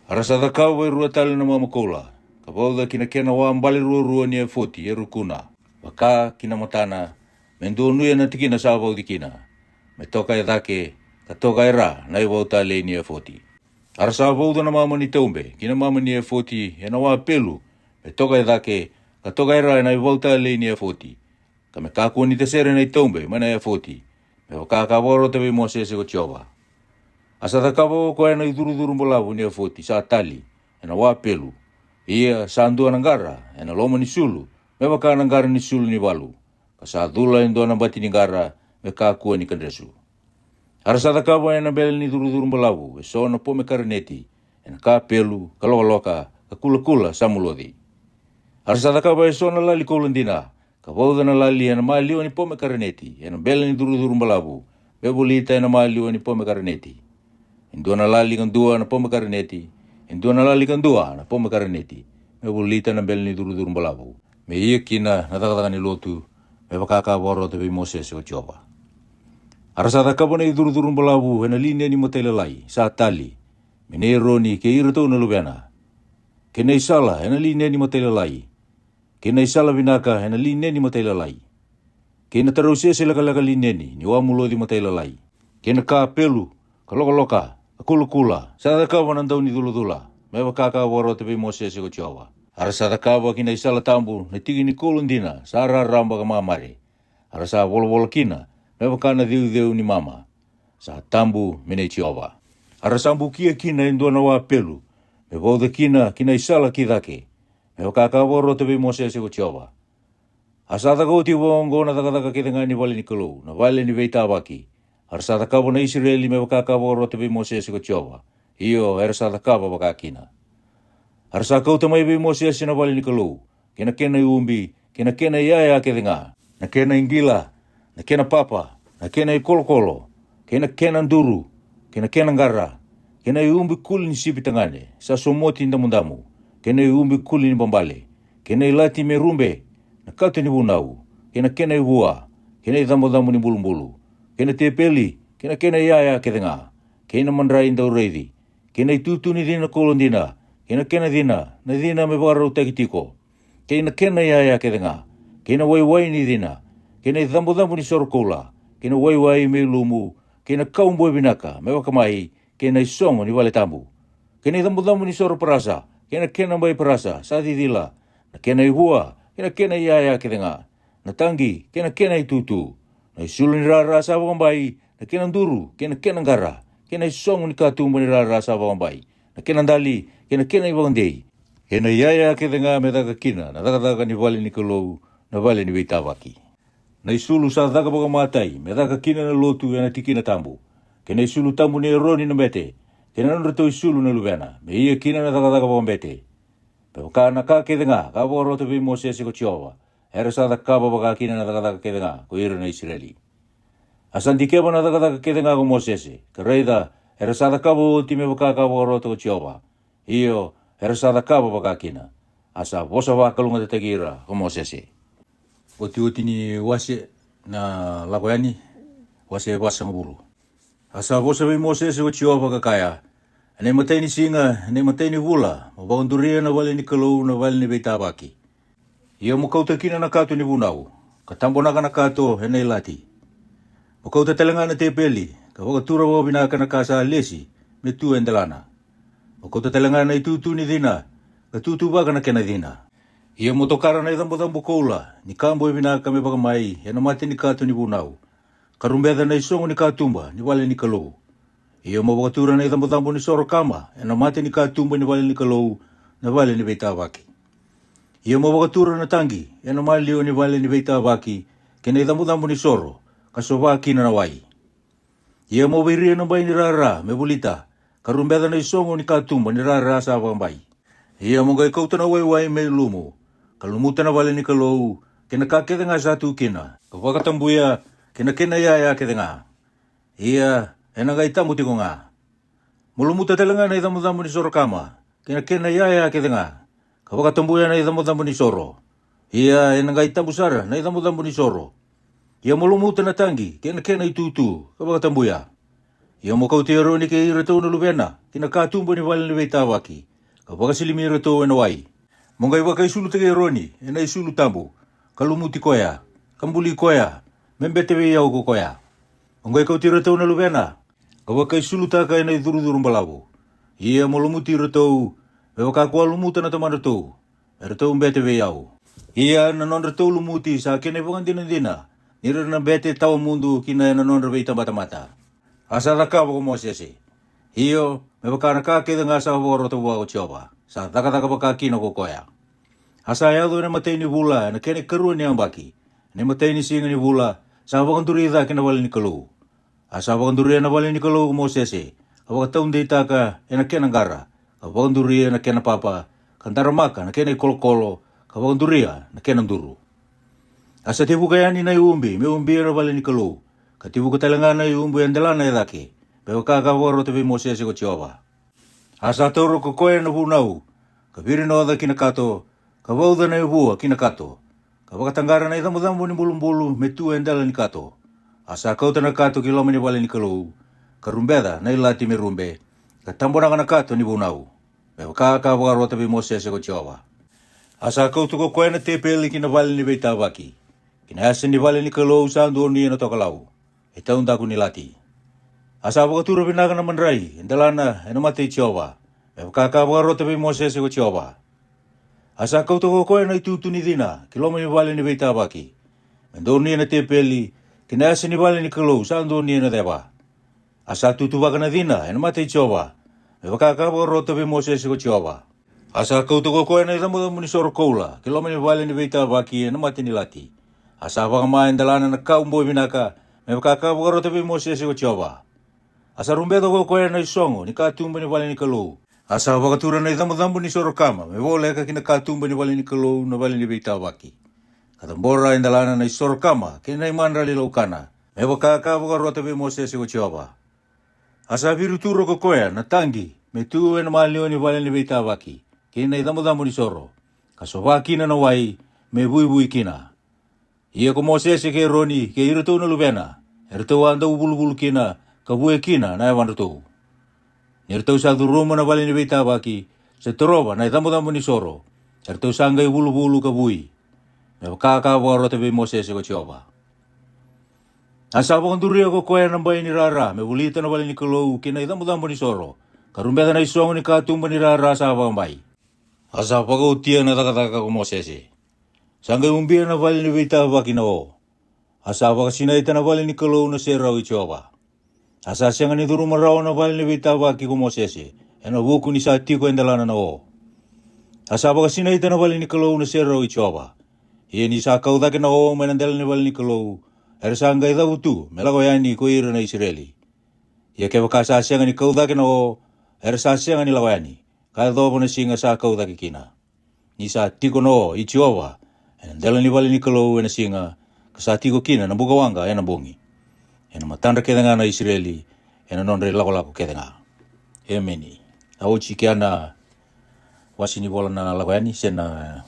A ra sa cakava e rua tale na mama koula, ka vauca ki na kena wa bale ruarua ni efoti e rukuna, vaka ki na matana, me donuya na tikina sa vauci kina, me toka e cake, ka toka e ra na i vau talei ni efoti. A ra sa vauca na mama ni taube ki na mama ni efoti e na wa pelu, me toka e cake, ka toka e ra na i vau talei ni efoti, ka me kakua ni tasere na i taube mai na efoti, me vaka ka vakarota vei Mosese ko Jiova. A sa cakava o koya na i curucuru balavu ni efoti sa tali e na wa pelu, ia sa dua na qara e na loma ni sulu, me vaka na qara ni sulu ni valu, ka sa cula e dua na bati ni qara me kakua ni kadresu. A ra sa cakava e na bele ni curucuru balavu e so na pomekaraneti, e na ka pelu, ka lokaloka, ka kulakula sa muloci. A ra sa cakava e so na lali koula dina, ka vauca na lali e na maliwa ni pomekaraneti e na bele ni curucuru balavu, me volita e na maliwa ni pomekaraneti. E dua na lali ka dua na pomekaraneti, e dua na lali ka dua na pomekaraneti, me volita na bele ni curucuru balavu, me ia kina na cakacaka ni lotu, me vaka ka vakarota vei Mosese ko Jiova. A ra sa cakava na i curucuru balavu e na lineni matailalai sa tali, me nei Eroni kei iratou na luvena, kei na i sala e na lineni matailalai, kei na i sala vinaka e na lineni matailalai, kei na tarausese lekaleka lineni ni wa muloci matailalai, kei na ka pelu, ka lokaloka, ka kulakula sa cakava na dau ni culacula, me vaka ka vakarota vei Mosese ko Jiova. A ra sa cakava ki na i sala tabu na tiki ni koula dina sa raraba ka mamare, a ra sa volavola kina me vaka na ceuceu ni mama, sa tabu me nei Jiova. A ra sa bukia kina e dua na wa pelu, me vauca kina ki na i sala ki cake, me vaka ka vakarota vei Mosese ko Jiova. A sa caka oti vakaoqo na cakacaka kece ga ni vale ni Kalou na vale ni veitavaki. A ra sa cakava na Isireli me vaka ka vakarota vei Mosese ko Jiova, io, era sa cakava vaka kina. A ra sa kauta mai vei Mosese na vale ni Kalou, kei na kena i ubi, kei na kena i yaya kece ga, na kena i qila, na kena papa, na kena i kolokolo, kei na kena duru, kei na kena qara, kei na i ubi kuli ni sipi tagane sa somoti damudamu, kei na i ubi kuli ni babale, kei na i lati me rube, na kato ni vunau, kei na kena i vua, kei na i cabocabo ni bulubulu, kei na tepeli, kei na kena i yaya kece ga, kei na madrai dauraici, kei na i tutu ni cina koula dina, kei na kena cina, na cina me vakarautaki tiko, kei na kena i yaya kece ga, kei na waiwai ni cina, kei na i cabocabo ni soro koula, kei na waiwai me i lumu, kei na kaubue vinaka me vakamai, kei na i sogo ni vale tabu, kei na i cabocabo ni soro parasa, kei na kena bai parasa sa cicila, na kena i vua, kei na kena i yaya kece ga, na taqi, kei na kena i tutu, na i sulu ni rara sa vakabai, na kena duru, kei na kena qara, kei na i sogo ni katuba ni rara sa vakabai, na kena dali, kei na kena i vakadei, kei na i yaya kece ga me caka kina na cakacaka ni vale ni Kalou na vale ni veitavaki. Na i sulu sa caka vakamatai me caka kina na lotu e na tikina tabu, kei na i sulu tabu ni Eroni na bete, kei na nodratou i sulu na luvena, me ia kina na cakacaka vakabete, me vaka na ka kece ga ka vakarota vei Mosese ko Jiova, era sa cakava vaka kina na cakacaka kece ga ko ira na Isireli. A sa dikeva na cakacaka kece ga ko Mosese, ka raica, era sa cakava oti me vaka ka vakarota ko Jiova, io, era sa cakava vaka kina. A sa vosa vakalougatataki ira ko Mosese. Otioti ni wase na Lako Yani, wase vasagavulu. A sa vosa vei Mosese ko Jiova ka kaya, e na i matai ni siga, e na i matai ni vula, mo vakaduria na vale ni Kalou na vale ni veitavaki. Ia mo kauta kina na kato ni vunau, ka tabonaka na kato e na i lati. Mo kauta tale ga na tepeli, ka vakatura vakavinaka na ka sa lesi me tu e delana. Mo kauta tale ga na i tutu ni cina, ka tutuvaka na kena cina. Ia mo tokara na i cabocabo koula ni ka bue vinaka me vakamai e na mata ni kato ni vunau, ka rubeca na i sogo ni katuba ni vale ni Kalou. Ia mo vakatura na i cabocabo ni soro kama e na mata ni katuba ni vale ni Kalou na vale ni veitavaki. Ia mo vakatura na taqi e na maliwa ni vale ni veitavaki, kei na i cabocabo ni soro, ka sova kina na wai. Ia mo veiria na bai ni rara me volita, ka rubeca na i sogo ni katuba ni rara sa vakabai. Ia mo qai kauta na waiwai me i lumu, ka lumuta na vale ni Kalou, kei na ka kece ga sa tu kina, ka vakatabuya, kei na kena iyaya kece ga. Ia ena qai tabu tiko ga. Mo lumuta tale ga na icabocabo ni soro kama, kei na kena iyaya kece ga, ka vakatabuya na icabocabo ni soro. Ia ena qai tabu sara na icabocabo ni soro. Ia mo lumuta na taqi kei na kena itutu, ka vakatabuya. Ia mo kauti Eroni kei iratou na luvena ki na katuba ni vale ni veitavaki, ka vakasilimi iratou ena wai. Mo qai vakaisulutaki Eroni ena isulu tabu, ka lumuti koya, ka buli koya, me bete vei au ko koya. Mo qai kauti iratou na luvena, ka vakaisulutaka ena icurucuru balavu. Ia mo lumuti iratou, me vaka ko a lumuta na tamadratou, me ratou bete vei au. Ia na nodratou lumuti sa kena ivakadinadina ni ra na bete tawa mudu kina ena nodra veitabatamata. A sa cakava ko Mosese, io, me vaka na ka kece ga sa vakarota vua ko Jiova, sa cakacaka vaka kina ko koya. A sa yaco ena imatai ni vula, ena kena ikarua ni yabaki, ena imatai ni siga ni vula, sa vakaduri cake na vale ni Kalou. A sa vakaduria na vale ni Kalou ko Mosese, ka vakataudeitaka ena kena qara, ka vakaduria na kena papa, ka daramaka na kena ikolokolo, ka vakaduria na kena duru. A sa tevuka yani na iubi me ubia na vale ni Kalou, ka tevuka tale ga na iubi e delana e cake, me vaka ka vakarota vei Mosese ko Jiova. A sa taura ko koya na vunau, ka virinoca ki na kato, ka vauca na ivua ki na kato, ka vakataqara na icabocabo ni bulubulu me tu e dela ni kato. A sa kauta na kato ki loma ni vale ni Kalou, ka rubeca na ilati me rube, ka tabonaka na kato ni vunau, me vaka ka vakarota vei Mosese ko Jiova. A sa kauta ko koya na tepeli ki na vale ni veitavaki, ki na yasa ni vale ni Kalou sa donuya na tokalau, e taudaku ni lati. A sa vakatura vinaka na madrai e delana ena mata i Jiova, me vaka ka vakarota vei Mosese ko Jiova. A sa kauta ko koya na itutu ni cina ki loma ni vale ni veitavaki, me donuya na tepeli, ki na yasa ni vale ni Kalou sa donuya na ceva. A sa tutuvaka na cina ena mata i Jiova, me vaka ka vakarota vei Mosese ko Jiova. A sa kauta ko koya na icabocabo ni soro koula ki loma ni vale ni veitavaki ena mata ni lati. A sa vakama e delana na kau boi vinaka, me vaka ka vakarota vei Mosese ko Jiova. A sa rubeca ko koya na isogo ni katuba ni vale ni Kalou. A sa vakatura na icabocabo ni soro kama me voleka ki na katuba ni vale ni Kalou na vale ni veitavaki, ka cabora e delana na isoro kama kei na imadrali laukana, me vaka ka vakarota vei Mosese ko Jiova. A sa viritura ko koya na taqi me tu ena maliwa ni vale ni veitavaki, kei na icabocabo ni soro, ka sova kina na wai, me vuivui kina. Ia ko Mosese kei Eroni kei iratou na luvena, eratou a dau vuluvulu kina, ka vuya kina na yavadratou. Ni ratou sa curuma na vale ni veitavaki, se torova na icabocabo ni soro, eratou sa qai vuluvulu ka vui, me vaka ka vakarota vei Mosese ko Jiova. A sa vakaduria ko koya na bai ni rara me volita na vale ni Kalou kei na icabocabo ni soro, ka rubeca na isogo ni katuba ni rara sa vakabai. A sa vakaotia na cakacaka ko Mosese. Sa qai ubia na vale ni veitavaki na o. A sa vakasinaita na vale ni Kalou na serau i Jiova. A sa sega ni curuma rawa na vale ni veitavaki ko Mosese, ena vuku ni sa tiko e delana na o. A sa vakasinaita na vale ni Kalou na serau i Jiova. Ia ni sa kau cake na o mai na dela ni vale ni Kalou, era sa qai cavutu me lako yani ko ira na Isireli. Ia kevaka sa sega ni kau cake na o, era sa sega ni lako yani, ka yacova na siga sa kau cake kina. Ni sa tiko na o i Jiova ena dela ni vale ni Kalou ena siga, ka sa tiko kina na bukawaqa ena bogi, ena matadra kece ga na Isireli, ena nodra ilakolako kece ga. Emeni. A oti kea na wase ni vola na Lako Yani se na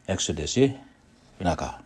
Exodus, e? Vinaka.